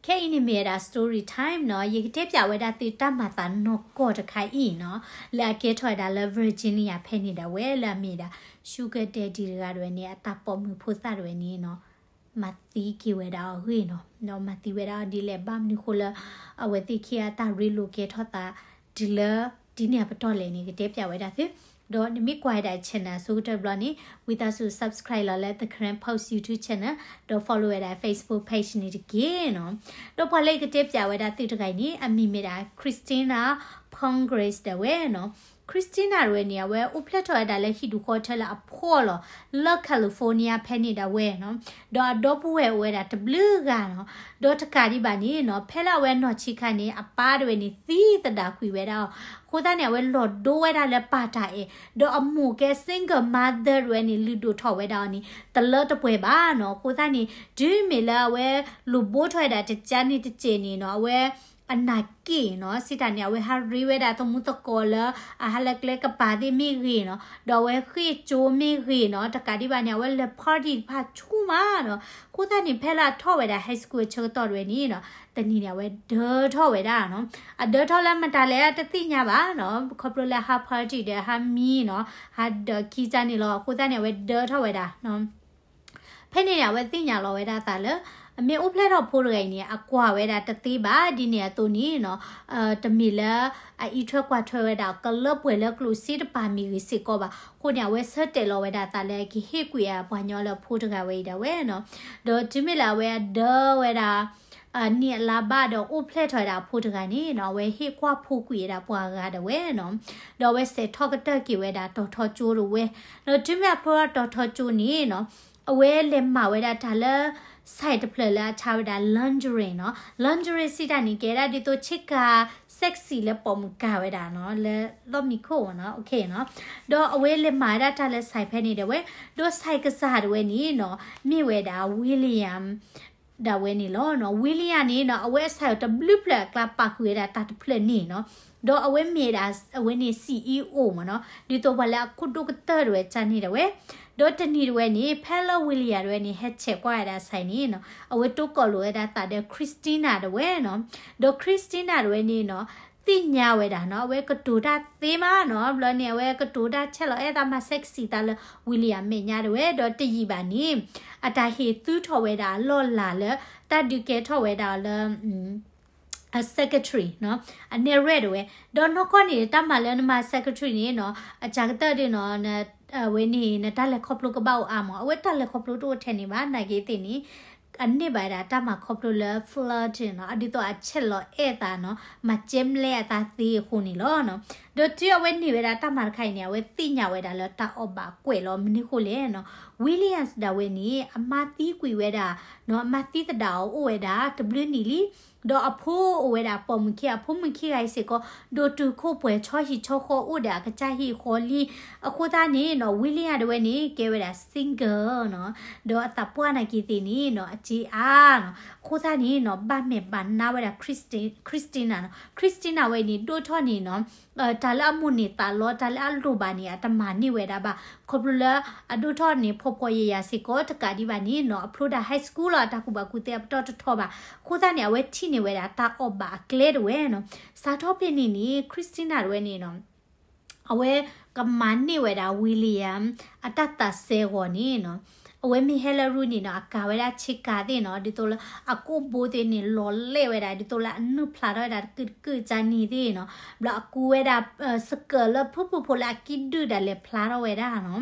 ခဲအံၤန့ၣ်မ့ၢ်ဝဲဒၣ် story time နီၤ, ယကတဲပၠးဝဲဒၣ်သုတၢ်မၤသးနီၢ်ကီၢ်တခါအံၤနီၤ, လၢအကဲထီၣ်ဝဲဒၣ်လၢ Virginia ဖဲန့ၣ်ဒၣ်ဝဲ လၢအမ့ၢ်ဒၣ် sugar daddy တဂၤဒၣ်ဝဲန့ၣ် အတၢ်ပိာ်မုၣ်ဖိသၣ်ဒၣ်ဝဲန့ၣ်နီၤ, မၤသံက့ၤဝဲဒၣ်အီၤအဂ့ၢ်နီၤ, ဒီးမၤသံဝဲဒၣ်အီၤဒ်လဲၣ် ဘၣ်မနုၤဃိလၢ အဝဲသ့ၣ်ခံဂၤတၢ်ရ့လိာ်ကဲထီၣ်သး တုၤလၢ ဒ်န့ၣ်အပတီၢ်လဲၣ်န့ၣ် ကတဲပၠးဝဲဒၣ်သု, ဒီးနမ့ၢ်ကွၢ်ဝဲဒၣ် channel အဆိကတၢၢ်တဘျီန့ၣ် ဝံသးစူၤ subscribe လီၤလၢ The Karen Post YouTube channel ဒီး follow ဝဲဒၣ် Facebook page န့ၣ်တက့ၢ်နီၤ. ဒီးပှၤလၢယကတဲပၠးဝဲဒၣ်သုတဂၤအံၤန့ၣ် အမံၤမ့ၢ်ဒၣ် Christina Pongratz ဒၣ်ဝဲနီၤ. Christina ဒၣ်ဝဲန့ၣ် အဝဲအိၣ်ဖျဲၣ်ထီၣ်ဝဲဒၣ်လၢဟံၣ်ဒူၣ်ဃီထၢလၢအဖှီၣ်လီၤ လၢ California ဖဲန့ၣ်ဒၣ်ဝဲနီၤ, ဒီးအဒီပုၢ်ဝဲၢ်အိၣ်ဝဲဒၣ်တဘျုးဂၤနီၤ, ဒီးတကးဒံးဘၣ်န့ၣ်နီၤ ဖဲလၢအဝဲနီၢ်ဆံးခါန့ၣ် အပၢ်ဒၣ်ဝဲန့ၣ် သံသဒၣ်ကွံာ်ဝဲဒၣ်အီၤ, အဃိသတးန့ၣ် အဝဲလီၤဒိဝဲဒၣ်လၢပၢ်တၢ်အဲၣ်, ဒီးအမိၢ်ကဲ single mother ဒၣ်ဝဲန့ၣ် လုၢ်ဒိၣ်ထီၣ်ဝဲဒၣ်အီၤန့ၣ် တလၢတပှဲၤဘၣ်နီၤ, အဃိသတးန့ၣ် တုၤမ့ၢ်လၢအဝဲ လိၣ်ဘိထီၣ်ဝဲဒၣ်တကၠါန့ၣ်တစဲးန့ၣ်နီၤ အဝဲ အနၢ်က့ၣ်နီၤ, စံးတၢ်န့ၣ် အဝဲဟးရ့ဝဲဒၣ်သမူသကိးလၢ အဟးလၢကျဲကပၤသ့ၣ်မ့ၢ်ဂ့ၤနီၤ, ဒီးအဝဲဃ့ၢ်ကၠိမ့ၢ်ဂ့ၤနီၤ, တကးဒံးဘၣ်န့ၣ် အဝဲလဲၤ party တဖၣ်ဆူၣ်မးနီၤ, အဃိသတးန့ၣ် ဖဲလၢအထီၣ်ဝဲဒၣ် high school အဆၢကတီၢ်ဒၣ်ဝဲန့ၣ်နီၤ, တနံၤန့ၣ် အဝဲဒၢထီၣ်ဝဲဒၣ်နီၤ, အဒၢထီၣ်လၢမတၤလဲၣ်တသ့ၣ်ညါဘၣ်နီၤ, ခီဖျိလၢဟး party ဒီးဟးမံနီၤ, ဟးဒီးခံကၠါန့ၣ်လီၤ, အဃိသတးန့ၣ် အဝဲဒၢထီၣ်ဝဲဒၣ်နီၤ ဖဲန့ၣ်န့ၣ် အဝဲသ့ၣ်ညါလီၤဝဲဒၣ်အသးလၢ အမ့ၢ်အိၣ်ဖျဲၣ်ထီၣ်ဖိတဂၤအံၤန့ၣ် အကွၢ်ဝဲဒၣ်တသ့ဘၣ်ဒ်န့ၣ်အသိးန့ၣ်နီၤ, တမ့ၢ်လၢ အအံးထွဲကွၢ်ထွဲဝဲဒၣ်ကလၢပှဲၤလၢကျိၣ်စ့တပၤမ့ၢ်ဂ့ၤစ့ၢ်ကီးဘၣ်. အဃိန့ၣ် အဝဲဆၢတဲာ်လီၤဝဲဒၣ်အသးလၢကဟ့ၣ်ကွံာ်အပှၤကညီလၢအဖိတဂၤဝဲအံၤဒၣ်ဝဲနီၤ, ဒီးတုၤမ့ၢ်လၢအဝဲအဒၢဝဲဒၣ် နံၣ်အလါဘၣ်ဒီးအိၣ်ဖျဲၣ်ထီၣ်ဝဲဒၣ်အဖိတဂၤန့ၣ်နီၤ, အဝဲဟ့ၣ်ကွၢ်ဖိကွံာ်ဝဲဒၣ်ပှၤဂၤဒၣ်ဝဲနီၤ, ဒီးအဝဲစဲးထီၣ်ကတၢၢ်က့ၤဝဲဒၣ်တီၤထီကၠိတဝဲ, ဒီးတုၤမ့ၢ်အဖျိထီၣ်တီၤထီကၠိန့ၣ်နီၤ, အဝဲလဲၤမၤဝဲဒၣ်တၢ်လၢ site တဖျၢၣ်လၢအဆါဝဲဒၣ် lingerie နီၤ, lingerie စံးတၢ်န့ၣ် ကဲဒၣ်ဒ်သိးဆ့ကၤ sexy လၢပိာ်မုၣ်ကၤဝဲဒၣ်နီၤ, လၢလီၢ်မံခိၣ်နီၤ, နီၤ, ဒီးအဝဲလဲၤမၤဝဲဒၣ်တၢ်လၢ site ဖဲန့ၣ်ဒၣ်ဝဲ, ဒီး site ကစၢ်ဒၣ်ဝဲန့ၣ်နီၤ, မ့ၢ်ဝဲဒၣ် William ဒၣ်ဝဲန့ၣ်လီၤနီၤ. William န့ၣ်နီၤ အဝဲအ site တဘျုးဖျၢၣ်အကျါပာ်ဃုာ်ဝဲဒၣ်တၢ်တဖျၢၣ်န့ၣ်နီၤ, ဒီးအဝဲမ့ၢ်ဒၣ် အဝဲန့ၣ် CEO မ့ၢ်နီၤ, ဒ်သိးပှၤလၢအခိၣ်ဒိၣ်ကတၢၢ်ဒၣ်ဝဲကၢ်န့ၣ်ဒၣ်ဝဲ, ဒီးတနံၤဒၣ်ဝဲန့ၣ် ဖဲလၢ William ဒၣ်ဝဲန့ၣ် ဟဲဆဲးကွၢ်ဝဲဒၣ် site န့ၣ်နီၤ, အဝဲတိၢ်ကီၢ်လိာ်ဝဲဒၣ်သးဒီး Christina ဒၣ်ဝဲနီၤ, ဒီး Christina ဒၣ်ဝဲန့ၣ်နီၤ သ့ၣ်ညါဝဲဒၣ်နီၤ, အဝဲကတိၤတၢ်သ့မးနီၤ, ဘျီန့ၣ် အဝဲကတိၤတၢ်ဆဲးလီၤအဲၣ်သးမၤ sexy သးလၢ William မဲာ်ညါဒၣ်ဝဲ, ဒီးတယံာ်ဘၣ်န့ၣ် အတၢ်ဟ့ၣ်သူထီၣ်ဝဲဒၣ်အလီၢ်လၤလၢ တၢ်ဒုးကဲထီၣ်ဝဲဒၣ်အီၤလၢ အ secretary နီၤ, အနဲၣ်ရွဲၣ်ဒၣ်ဝဲ, ဒီးနီၢ်ကီၢ်န့ၣ် တၢ်မၤလၢနမၤ secretary န့ၣ်နီၤ, အစှၤကတၢၢ်ဒၣ်နီၤ, အဝဲန့ၣ် နတၢ်လဲၤခီဖျိကဘၣ်အိၣ်အါမး, အဝဲတၢ်လဲၤခီဖျိတအိၣ်ထဲန့ၣ်ဘၣ်, နာ်က့သ့ၣ်န့ၣ် အန့ၢ်ဘၣ်ဝဲဒၣ်တၢ်မၤခီဖျိလၢ flirt နီၤ, အဒ်သိးအဆဲးလီၤအဲၣ်သးနီၤ, မၤကဲဘျဲအသးသ့အဃိန့ၣ်လီၤနီၤ. ဒီးတုၤအဝဲန့ၢ်ဝဲဒၣ်တၢ်မၤတခါအံၤန့ၣ် အဝဲသ့ၣ်ညါဝဲဒၣ်လၢတၢ်အီၣ်ဘၣ်ကွဲးလီၤ, မနုၤဃိလဲၣ်နီၤ, Williams ဒၣ်ဝဲန့ၣ် အမါသံကွံာ်ဝဲဒၣ်နီၤ, အမါသံသဒၣ်အီၤအိၣ်ဝဲဒၣ်တဘျုးနံၣ်လံ ဒီးအဖိအိၣ်ဝဲဒၣ်ပိာ်မုၣ်ခံဂၤ, အဖိမုၣ်ခံဂၤအံၤစ့ၢ်ကီး ဒိၣ်တုာ်ခိၣ်ပှဲၤဆီဟံၣ်ဆီဃီအိၣ်ဒီးအကစၢ်ဟံၣ်ဃီလံ. အဃိသတးန့ၣ်နီၤ William ဒၣ်ဝဲန့ၣ် ကဲဝဲဒၣ် single နီၤ, ဒီးအသးပှၢ်နာ်က့သ့ၣ်န့ၣ်နီၤ အစ့အါနီၤ. အဃိသတးန့ၣ်နီၤ ဘၣ်မဲာ်ဘၣ်နါဝဲဒၣ် Christi- Christina နီၤ. Christina ဝဲန့ၣ် ဒိၣ်ထီၣ်န့ၣ်နီၤ တၢ်လၢအမိၣ်န့ၢ်သးလီ တၢ်လၢအလိၣ်ဘၣ်န့ၣ် အတမၤန့ၢ်ဝဲဒၣ်ဘၣ်. ခီဖျိလၢအဒိၣ်ထီၣ်န့ၣ် ဖှီၣ်ဖှီၣ်ယာ်ယာ်စ့ၢ်ကီး တကးဒံးဘၣ်န့ၣ်နီၤ အဖျိဒၣ် high school လီၤ အတၢ်ကူၣ်ဘၣ်ကူၣ်သ့အပတီၢ်တထီၣ်ဘၣ်. အဃိသတးန့ၣ် အဝဲထံၣ်န့ၢ်ဝဲဒၣ်တၢ်အီၣ်ဘၣ်အကျဲဒၣ်ဝဲနီၤ. စးထီၣ်ဖဲန့ၣ်န့ၣ် Christina ဒၣ်ဝဲန့ၣ်နီၤ အဝဲကမၤန့ၢ်ဝဲဒၣ် William အတၢ်သးစဲအဂီၢ်န့ၣ်နီၤ အဝဲမ့ၢ်ဟဲလၢရူန့ၣ်နီၤ အကၤဝဲဒၣ်ဆ့ကၤသ့ၣ်နီၤ ဒ်သိးလၢ အကိာ်ဘိသ့ၣ်န့ၣ် လီၤလဲၣ်ဝဲဒၣ် ဒ်သိးလၢအနုာ်ဖျါထီၣ်ဝဲဒၣ်တကုာ်တကုာ်ကၢ်န့ၣ်သ့ၣ်နီၤ. ဘျီအကူဝဲဒၣ် စကၢၢ်လၢဖုၣ်ဖုၣ်ဖိလၢအကံၣ်ဒုၣ်ဒၣ်လဲာ်ဖျါထီၣ်ဝဲဒၣ်နီၤ.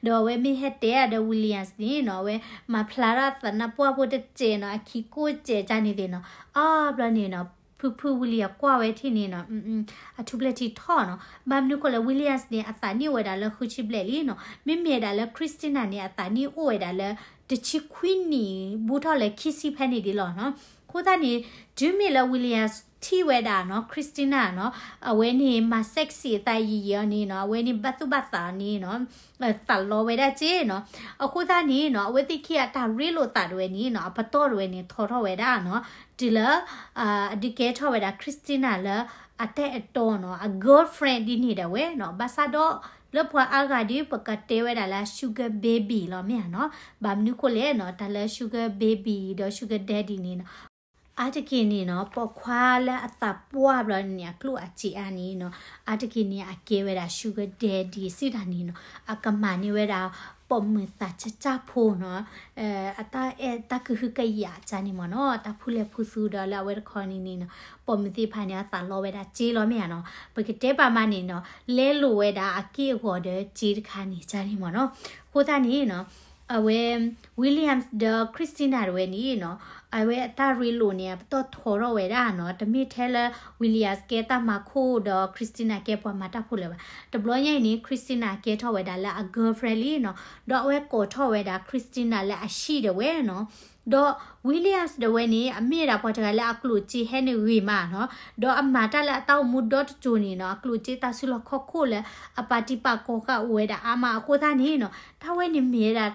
ဒီးအဝဲမ့ၢ်ဟဲတဲဒီး Williams န့ၣ်နီၤ အဝဲမၤဖျါထီၣ်သနၢ်ပှၢ်ဖိတစဲးနီၤ အခံကိၣ်စဲးကၢ်န့ၣ်သ့ၣ်နီၤ. အါဘျီန့ၣ်နီၤ ဖုၣ်ဖုၣ် William ကွၢ်ဝဲထံၣ်န့ၣ်နီၤ အထူးပျဲၢ်ထံထီၣ်နီၤ. ဘၣ်မနုၤဃိလဲၣ် Williams န့ၣ် အသးနံၣ်အိၣ်ဝဲဒၣ်လၢဃုဆံဘျဲၣ်လံနီၤ. မ့မ့ၢ်ဒၣ်လၢ Christina န့ၣ် အသးနံၣ်အိၣ်ဝဲဒၣ်လၢ တဆံခွံနံၣ် ဘူးထီၣ်လၢခံဆံဖဲန့ၣ်ဒ်လီၤနီၤ. အဃိသတးန့ၣ် တုၤမ့ၢ်လၢ Williams ထံၣ်ဝဲဒၣ်နီၤ Christina နီၤ အဝဲန့ၣ်မၤ sexy အသးယံာ်ယံာ်အီၤန့ၣ်နီၤ အဝဲန့ၣ်ဘၣ်သူၣ်ဘၣ်သးအီၤန့ၣ်နီၤ သးလီဝဲဒၣ်က့နီၤ. အဃိသတးန့ၣ်နီၤ အဝဲသ့ၣ်ခံဂၤအတၢ်ရ့လိာ်သးဒၣ်ဝဲန့ၣ်နီၤ အပတီၢ်ဒၣ်ဝဲန့ၣ်ထီထီၣ်ဝဲဒၣ်နီၤ တုၤလၢ အဒုးကဲထီၣ်ဝဲဒၣ် Christina လၢအတၢ်အဲၣ်တီနီၤ အ girlfriend ဒ်န့ၣ်ဒၣ်ဝဲနီၤ. ဘၣ်ဆၣ်ဒီးလၢပှၤအါဂၤဒီး ပကတဲဝဲဒၣ်လၢ sugar baby လီၤ မ့ၢ်ဧါနီၤ. ဘၣ်မနုၤဃိလဲၣ်နီၤ တၢ်လၢ sugar baby ဒီး sugar daddy န့ၣ်နီၤ အါတက့ၢ်န့ၣ်နီၤ ပိာ်ခွါလၢအသးပှၢ်ဘျီန့ၣ် အကျိၣ်အစ့အါန့ၣ်နီၤ, အါတက့ၢ်န့ၣ် အကဲဝဲဒၣ် sugar daddy စံးတၢ်န့ၣ်နီၤ, အကမၤန့ၢ်ဝဲဒၣ် ပိာ်မုၣ်သးစၢ်စၢ်ဖိနီၤ, အတၢ်အဲၣ်တၢ်ကဟုကယာ်ကၢ်န့ၣ်မ့ၢ်နီၤ, တၢ်ဖူလဲၢ်ဖူသူဒီးလၢအဝဲတခီန့ၣ်န့ၣ်နီၤ, ပိာ်မုၣ်သ့ၣ်တဖၣ်န့ၣ် အသးလီဝဲဒၣ်စ့လီၤမ့ၢ်ဧါနီၤ, ပကတဲပာ်မးန့ၣ်နီၤ, လဲလိာ်ဝဲဒၣ်အက့ၢ်အဂီၤဒီးစ့တခါန့ၣ်ကၢ်န့ၣ်မ့ၢ်နီၤ, အဃိသတးန့ၣ်နီၤ အဝဲ Williams ဒီး Christina တဝဲန့ၣ်နီၤ, အဝဲအတၢ်ရ့လိာ်န့ၣ် အပတီၢ်ထီထီၣ်ဝဲဒၣ်နီၤ, တမ့ၢ်ထဲလၢ Williams ကဲတၢ်မၤခိၣ်ဒီး Christina ကဲပှၤမၤတၢ်ဖိလၢၤဘၣ်. တဘျီညါအံၤန့ၣ် Christina ကဲထီၣ်ဝဲဒၣ်လၢအ girlfriend လံနီၤ, ဒီးအဝဲကိးထီၣ်ဝဲဒၣ် Christina လၢအဟံၣ်တဝဲနီၤ, ဒီး Williams တဝဲန့ၣ် အမ့ၢ်ဝဲဒၣ်ပှၤတဂၤလၢအကျိၣ်စ့ဟဲန့ၢ်ဂ့ၤမးနီၤ, ဒီးအမၤတၢ်လၢအတၢ်အိၣ်မူဒီတစိၤန့ၣ်နီၤ, အကျိၣ်စ့တၢ်စုလီၢ်ခီၣ်ခိၣ်လၢအပာ်တံၢ်ပာ်ကီၢ်ဃာ်အိၣ်ဝဲဒၣ်အါမးအဃိသတးန့ၣ်နီၤ, တၢ်ဝဲန့ၣ်မ့ၢ်ဝဲဒၣ်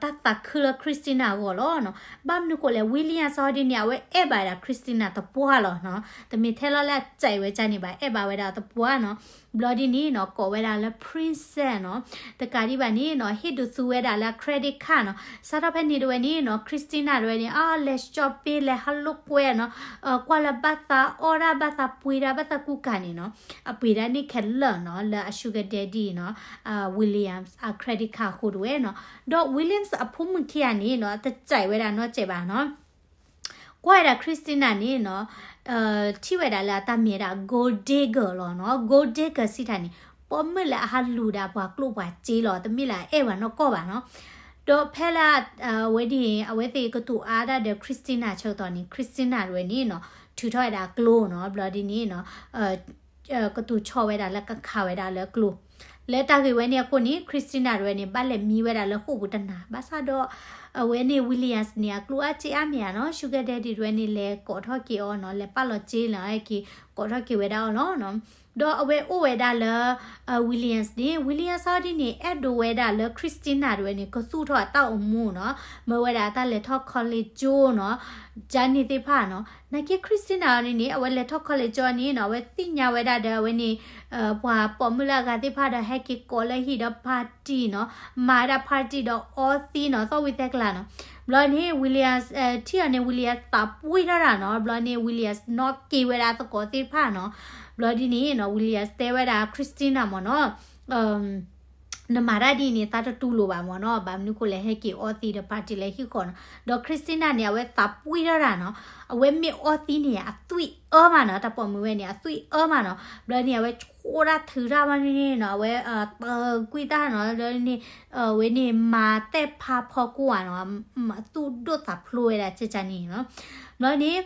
တၢ်သးခုလၢ Christina အဂီၢ်လီၤနီၤ. ဘၣ်မနုၤဃိလဲၣ် Williams အီၤဒ်န့ၣ် အဝဲအဲၣ်ဘၣ်ဝဲဒၣ် Christina သပှၢ်လီၤနီၤ, တမ့ၢ်ထဲလီၤလၢအစဲးဝဲကၢ်န့ၣ်ဘၣ်, အဲၣ်ဘၣ်ဝဲဒၣ်သပှၢ်နီၤ. ဘျီဒ်န့ၣ်နီၤ ကိးဝဲဒၣ်လၢ princess နီၤ, တကးဒံးဘၣ်န့ၣ်နီၤ ဟ့ၣ်ဒုးသူဝဲဒၣ်လၢ credit card နီၤ. စးထီၣ်ဖဲန့ၣ်တဝဲန့ၣ်နီၤ Christina တဝဲန့ၣ် အလဲၤ shopping လဲၤဟးလိာ်ကွဲနီၤ, ကွၢ်လၢဘၣ်သးအီၣ်ဒၣ် ဘၣ်သးပှ့ၤဒၣ် ဘၣ်သးကူကၤန့ၣ်နီၤ, အပှ့ၤဒၣ်န့ၣ်ခဲလၢာ်နီၤ လၢအ sugar daddy နီၤ, Williams အ credit card အဃိတဝဲနီၤ. ဒီး Williams အဖိမုၣ်ခံဂၤန့ၣ်နီၤ တစဲးဝဲဒၣ်နီတစဲးဘၣ်နီၤ. ကွၢ်ဝဲဒၣ် Christina န့ၣ်နီၤ ထံၣ်ဝဲဒၣ်လၢအတၢ်မ့ၢ်ဝဲဒၣ် gold digger လီၤနီၤ. Gold digger စံးတၢ်န့ၣ် ပိာ်မုၣ်လၢအဟးလူၤဒၣ်ပှၤကျိၣ်ပှၤစ့လီၤ, တမ့ၢ်လၢအအဲၣ်ပှၤနီၢ်ကီၢ်ဘၣ်နီၤ. ဒီးဖဲလၢ အဝဲဒ် အဝဲသ့ၣ်ကတိၤအါဒၣ်ဒီး Christina ဆၢကတီၢ်န့ၣ် Christina တဝဲန့ၣ်နီၤ ထုးထီၣ်ဝဲဒၣ်ကျိနီၤ. ဘျီဒ်န့ၣ်နီၤ ကတိၤဆီဝဲဒၣ်လၢကခးဝဲဒၣ်လၢကျိ လၢတၢ်ဂ့ၢ်ဝဲန့ၣ်အဃိန့ၣ် Christina တဝဲန့ၣ် ဘၣ်လဲၤမံဝဲဒၣ်လၢဃိာ်ပူၤတနၤ, ဘၣ်ဆၣ်ဒီး အဝဲန့ၣ် Williams န့ၣ် အကျိၣ်အါစ့အါမ့ၢ်ဧါနီၤ, sugar daddy တဝဲန့ၣ် လဲၤကိးထီၣ်က့ၤအီၤနီၤ, လဲၤပာ်လီၤစ့လီၤက့ၤ ကိးထီၣ်က့ၤဝဲဒၣ်အီၤလီၤနီၤ. ဒီးအဝဲအိၣ်ဝဲဒၣ်လၢ Williams န့ၣ် Williams အီၤဒ်န့ၣ် အဲၣ်ဒိးဝဲဒၣ်လၢ Christina တဝဲန့ၣ် ကသူၣ်ထီၣ်အတၢ်အိၣ်မူနီၤ, မ့ၢ်ဝဲဒၣ်အတၢ်လဲၤထီၣ် college ကၠိနီၤ, ကၠၢန့ၣ်သ့ၣ်တဖၣ်နီၤ. နာ်က့ Christina အီၤဒ်န့ၣ် အဝဲလဲၤထီၣ် college ကၠိန့ၣ်နီၤ အဝဲသ့ၣ်ညါဝဲဒၣ်ဒီးအဝဲန့ၣ် ပှၤပိာ်မုၣ်လၢအဂၤသ့ၣ်တဖၣ်ဒီး ဟဲက့ၤကိးလၢဟံၣ်ဒီး party နီၤ, မၤဝဲဒၣ် party ဒီးအီသံးနီၤ, သီၣ်ဝံၤသဲကျးနီၤ. ဘျီန့ၣ် Williams ထံၣ်အီၤန့ၣ် Williams သးပှံၢ်ထီၣ်တၢ်နီၤ. ဘျီန့ၣ် Williams နီၣ်က့ၤဝဲဒၣ်သကိးသ့ၣ်တဖၣ်နီၤ. ဘျီဒ်န့ၣ်နီၤ Williams တဲဝဲဒၣ် Christina မ့ၢ်နီၤ နမၤတၢ်ဒ်အံၤန့ၣ် သးတတူၢ်လိာ်ဘၣ်မ့ၢ်နီၤ, ဘၣ်မနုၤဃိလဲၣ် ဟဲက့ၤအီသံးဒီး party လၢဟံၣ်ဃီနီၤ. ဒီး Christina န့ၣ် အဝဲသးပှံၢ်ထီၣ်တၢ်နီၤ, အဝဲမ့ၢ်အီသံးန့ၣ် အသွံၣ်အၢမးနီၤ, တၢ်ပိာ်မုၣ်ဝဲန့ၣ် အသွံၣ်အၢမးနီၤ. ဘျီန့ၣ် အဝဲဆိၣ်တၢ်ထုးတၢ်ဘၣ်န့ၣ်နီၤ, အဝဲ တကွံတၢ်နီၤ, ဘျီန့ၣ် အဝဲန့ၣ် မၤတဲာ်ဖးဖီကိးဂၤနီၤ, သူၣ်ဒိၣ်သးဖျိးဝဲဒၣ်ကၢ်ကၢ်န့ၣ်နီၤ. ဘျီန့ၣ်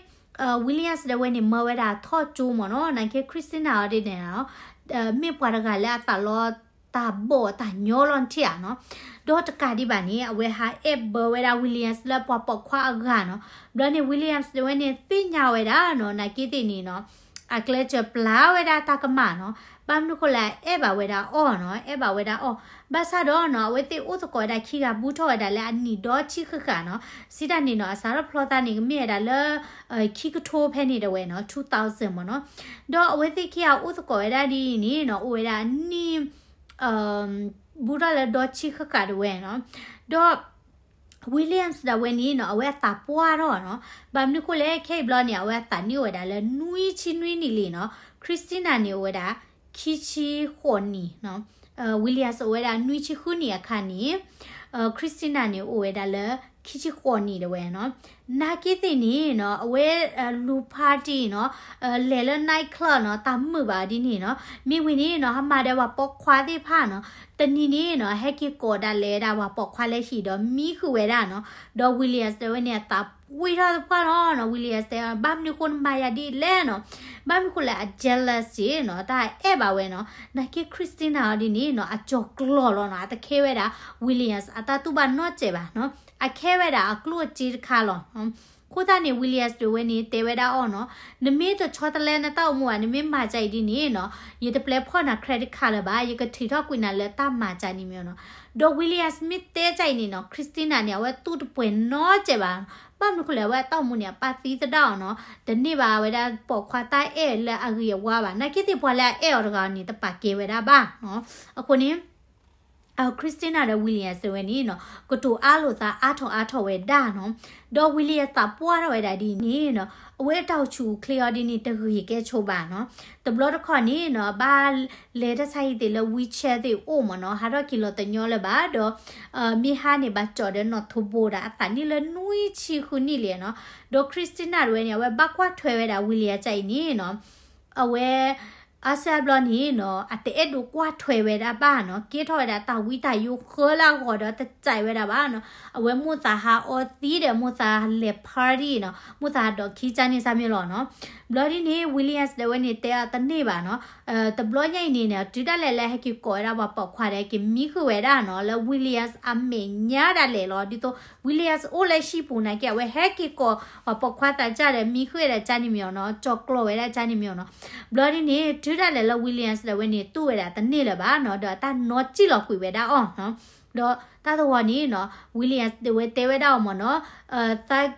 Williams ဒီးဝဲန့ၣ် မၢဝဲဒၣ်ထီၣ်ကၠိမ့ၢ်နီၤ, နာ်က့ Christina အီၤဒ်န့ၣ်နီၤ မ့ၢ်ပှၤတဂၤလၢအသးလီၤတၢ်ဘီၣ်တၢ်ညီလီၤထံၣ်ဧါနီၤ. ဒီးတကးဒံးဘၣ်န့ၣ် အဝဲဟးအဲၣ်ဘၢဝဲဒၣ် Williams လၢပှၤပိာ်ခွါအဂၤနီၤ. ဘျီန့ၣ် Williams ဒီးဝဲန့ၣ် သ့ၣ်ညါဝဲဒၣ်နီၤ, နာ်က့သ့ၣ်န့ၣ်နီၤ အကျဲးစၢးပျၢ်ဝဲဒၣ်တၢ်ကမၣ်နီၤ. ဘၣ်မနုၤဃိလဲၣ် အဲၣ်ဘၣ်ဝဲဒၣ်အီၤနီၤ, အဲၣ်ဘၣ်ဝဲဒၣ်အီၤ. ဘၣ်ဆၣ်ဒီးနီၤ အဝဲသ့ၣ်အိၣ်သကိးဝဲဒၣ်ခံဂၤ ဘူးထီၣ်ဝဲဒၣ်လၢအနံၣ်ဒီဆံဃၣ်ဃၣ်နီၤ. စံးတၢ်န့ၣ်နီၤ အစးထီၣ်ဖျီသးန့ၣ် ကမ့ၢ်ဝဲဒၣ်လၢ ခံကထိဖဲန့ၣ်တဝဲနီၤ, two thousand မ့ၢ်နီၤ. ဒီးအဝဲသ့ၣ်ခံဂၤအိၣ်သကိးဝဲဒၣ်ဒ်အံၤန့ၣ်နီၤ အိၣ်ဝဲဒၣ်အနံၣ် ဘူးထီၣ်လၢဒီဆံဃၣ်ဃၣ်တဝဲနီၤ. ဒီး Williams ဒၣ်ဝဲန့ၣ်နီၤ အဝဲအသးပှၢ်ထီၣ်နီၤ. ဘၣ်မနုၤဃိလဲၣ် ခဲအံၤဘျီန့ၣ် အဝဲအသးနံၣ်အိၣ်ဝဲဒၣ်လၢနွံဆံနွံနံၣ်လံနီၤ. Christina န့ၣ် အိၣ်ဝဲဒၣ်ခံဆံဃိးနံၣ်နီၤ. Williams အိၣ်ဝဲဒၣ်နွံဆံဃုနံၣ်အခါန့ၣ် Christina န့ၣ် အိၣ်ဝဲဒၣ်လၢခံဆံဃိးနံၣ်တဝဲနီၤ. နာ်က့သ့ၣ်န့ၣ်နီၤ အဝဲလူၤ party နီၤ လဲၤလၢ night club နီၤ တၢ်မုာ်ဘၣ်ဒ်န့ၣ်နီၤ. မ့ၢ်ဝံၤန့ၣ်နီၤ ဟးမၤဒီးပှၤပိာ်ခွါသ့ၣ်တဖၣ်နီၤ တနံၤန့ၣ်နီၤ ဟဲက့ၤကိးဒၣ်လဲာ်ဒၣ်ပှၤပိာ်ခွါလၢဟံၣ်ဒီးမံဃုာ်ဝဲဒၣ်နီၤ. ဒီး Williams တဲဝဲန့ၣ် အသးပှံၢ်ထီၣ်သပှၢ်လီၤနီၤ. Williams တဲ ဘၣ်မနုၤဃိနမၤယၤဒ်လဲၣ်နီၤ. ဘၣ်မနုၤဃိလဲၣ် အ jealous နီၤ တၢ်အဲၣ်ဘၣ်ဝဲနီၤ. နာ်က့ Christina အီၤဒ်န့ၣ်နီၤ အကၠီၤကျီၤလီၤနီၤ အတခဲဝဲဒၣ် Williams အတၢ်တူၢ်ဘၣ်နီတစဲးဘၣ်နီၤ. အခဲဝဲဒၣ်အကျိၣ်အစ့တခါလီၤ. အဃိသတးန့ၣ် Williams ဒၣ်ဝဲန့ၣ် တဲဝဲဒၣ်အီၤနီၤ နမ့ၢ်တဆီတလဲနတၢ်အိၣ်မူဘၣ် နမ့ၢ်မၤစၢၤအံၤဒ်န့ၣ်နီၤ ယတပျဲဖီၣ်နၤ credit card လၢၤဘၣ် ယကထုးထီၣ်ကွံာ်နၤလၢတၢ်မၤစၢၤန့ၣ်မ့ၢ်နီၤ. ဒီး Williams မ့ၢ်တဲစၢ်အံၤန့ၣ်နီၤ Christina န့ၣ် အဝဲတူၢ်တပှဲၤနီတစဲးဘၣ်. ဘၣ်မနုၤဃိလဲၣ် အဝဲအတၢ်အိၣ်မူန့ၣ် အပၢ်သံသဒၣ်အီၤနီၤ တန့ၢ်ဘၣ်ဝဲဒၣ်ပိာ်ခွါတၢ်အဲၣ်လၢအဂ့ၤအဝါဘၣ်. နာ်က့သ့ၣ်ပှၤလၢအအဲၣ်အီၤတဂၤန့ၣ် တပာ်ကဲဝဲဒၣ်ဘၣ်နီၤ. အဃိန့ၣ် Christina ဒီး Williams တဝဲန့ၣ်နီၤ ကတိၤအါလိာ်သးအါထီၣ်အါထီၣ်ဝဲဒၣ်နီၤ. ဒီး Williams သးပှၢ်ထီၣ်ဝဲဒၣ်ဒ်န့ၣ်နီၤ အဝဲအတၢ်အိၣ်ဆူၣ်အိၣ်ချ့အီၤဒ်န့ၣ် တဂ့ၤကဲဆိဘၣ်နီၤ. တဘျီတခီၣ်န့ၣ်နီၤ ဘၣ်လဲၤတၢ်ဆါဟံၣ်သ့ၣ်လၢ wheelchair သ့ၣ်အိၣ်မ့ၢ်နီၤ ဟးထီၣ်က့ၤလီၤတညီလၢၤဘၣ်ဒီး မ့ၢ်ဟါန့ၣ် ဘၣ်ကၠီၣ်ဒီးနီၣ်ထိးဘိးဒၣ်အသးန့ၣ်လၢ နွံဆံဃုနံၣ်လံနီၤ. ဒီး Christina တဝဲန့ၣ် အဝဲဘၣ်ကွၢ်ထွဲဝဲဒၣ် Williams ကအံၤန့ၣ်နီၤ အဝဲ အါစၢ်ဘျီန့ၣ်နီၤ အတအဲၣ်ဒိးကွၢ်ထွဲဝဲဒၣ်ဘၣ်နီၤ ကဲထီၣ်ဝဲဒၣ်တၢ်ဝံတၢ်ယိးဃၢလၢအဂီၢ်ဒီး တစဲးဝဲဒၣ်ဘၣ်နီၤ. အဝဲမိၣ်သးဟးအီသံးဒီး မိၣ်သးလဲၤ party နီၤ မိၣ်သးဟးဒီးခံကၢန့ၣ်စၢ်မ့ၢ်လီၤနီၤ. ဘျီဒ်န့ၣ် Williams ဒီးဝဲန့ၣ် တဲအီၤတန့ၢ်ဘၣ်နီၤ. တဘျီညါအံၤန့ၣ်နီၤ တုၤဒၣ်လဲာ်လၢဟဲက့ၤကိးဝဲဒၣ်ပှၤပိာ်ခွါဒီး ဟဲက့ၤမံဃုာ်ဝဲဒၣ်နီၤ လၢ Williams အမဲာ်ညါဒၣ်လဲာ်လီၤ. ဒ်သိး Williams အိၣ်လၢဟံၣ်ပူၤနာ်က့ အဝဲဟဲက့ၤကိးပှၤပိာ်ခွါသးစၢ်ဒီး မံဃုာ်ဝဲဒၣ်ကၢန့ၣ်မ့ၢ်နီၤ ကၠီၣ်ကျီၢ်ဝဲဒၣ်ကၢန့ၣ်မ့ၢ်နီၤ. ဘျီဒ်န့ၣ် တုၤဒၣ်လဲာ်လၢ Williams ဒီးဝဲန့ၣ် တူၢ်ဝဲဒၣ်တန့ၢ်လၢၤဘၣ်နီၤ ဒီးအတၢ်နီၢ်ကံၣ်လီၤကွံာ်ဝဲဒၣ်အီၤနီၤ. ဒီးတၢ်တဝီန့ၣ်နီၤ Williams ဒီးဝဲတဲဝဲဒၣ်အီၤမ့ၢ်နီၤ သး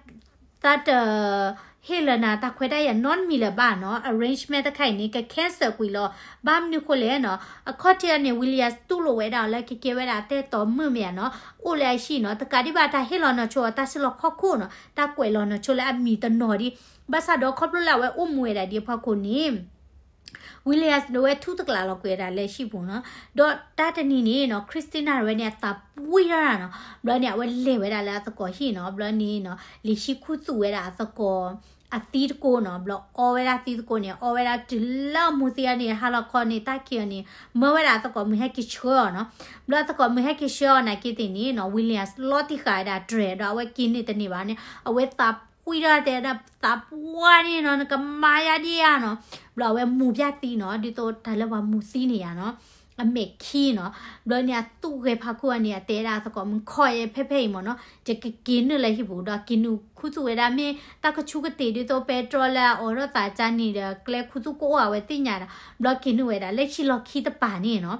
တဟ့ၣ်လၢၤနၤတၢ်ခွဲးတၢ်ယာ်နီတမံၤလၢၤဘၣ်နီၤ. Arrangement တခါအံၤန့ၣ် က cancel ကွံာ်လီၤ. ဘၣ်မနုၤဃိလဲၣ်နီၤ အခီၣ်ထံးအီၤန့ၣ် Williams တူၢ်လိာ်ဝဲဒၣ်အီၤလၢကကဲဝဲဒၣ်အတၢ်အဲၣ်တီမုၣ်မ့ၢ်ဧါနီၤ အိၣ်လၢအဟံၣ်နီၤ တကးဒံးဘၣ်တၢ်ဟ့ၣ်လီၤနီၢ်ဆိအီၤ တၢ်စံၣ်လီၤခီၣ်ခိၣ်နီၤ တၢ်ကွဲးလီၤနီၢ်ဆိလၢအမံၤတနီၤဒံး ဘၣ်ဆၣ်ဒီးခီဖျိလၢအဝဲအိၣ်မူဝဲဒၣ်ဒ်အဖီခိၣ်န့ၣ် Williams ဒီးဝဲထူၣ်တကျးလီၤကွံာ်ဝဲဒၣ်လၢဟံၣ်ပူၤနီၤ. ဒီးတၢ်တနံၤန့ၣ်နီၤ Christina တဝဲန့ၣ် အသးပှံၢ်ထီၣ်ဒၣ်နီၤ ဘျီန့ၣ် အဝဲလဲၤဝဲဒၣ်လၢအသကိးဟံၣ်နီၤ ဘျီန့ၣ်နီၤ လံာ်ဟံၣ်ခူသူၣ်ဝဲဒၣ်အသကိး အသံတကိးနီၤ ဘျီအီဝဲဒၣ်သံတကိးန့ၣ် အီဝဲဒၣ်တုၤလၢအမူသံအီၤန့ၣ် ဟါလီၤခီန့ၣ် တၢ်ခံးအီၤန့ၣ် မၢဝဲဒၣ်အသကိးမုၣ်ဟဲက့ၤဆှၢအီၤနီၤ. ဘျီအသကိးမုၣ်ဟဲက့ၤဆှၢအီၤနာ်က့သ့ၣ်န့ၣ်နီၤ Williams လီၤတံၢ်ဃာ်ဝဲဒၣ်တြဲၤ ဒီးအဝဲက့ၤနုာ်တန့ၢ်ဘၣ်န့ၣ် အဝဲသးပှံၢ်ထီၣ်တဲဒၣ် သးပှၢ်န့ၣ်နီၤ နကမၤယၤဒ်ဧါနီၤ. ဘျီအဝဲမူၤဖၠၣ်သံနီၤ ဒ်သိးတၢ်လၢပှၤမူၤသံန့ၣ်ယါနီၤ အမဲာ်ခံနီၤ. ဘျီန့ၣ် အသူၣ်ဂဲၤဖးခိၣ်အီၤန့ၣ် အတဲဒၣ်အသကိးမုၣ် ခီယဲဖဲဖဲအံၤမ့ၢ်နီၤ ယကက့ၤနုာ်လၢဟံၣ်ပူၤ ဒီးက့ၤနုာ်ခူသူၣ်ဝဲဒၣ် မ့ၢ်တၢ်ကဆူကတ့ၢ်ဒ်သိးပဲတြီလၢအအိးထီၣ်သးကၢန့ၣ်ဒီး ကျဲခူသူၣ်ကအိၣ် အဝဲသ့ၣ်ညါဒၣ် ဘျီက့ၤနုာ်ဝဲဒၣ်လၢဟံၣ်လီၢ်ခံတပၤန့ၣ်နီၤ.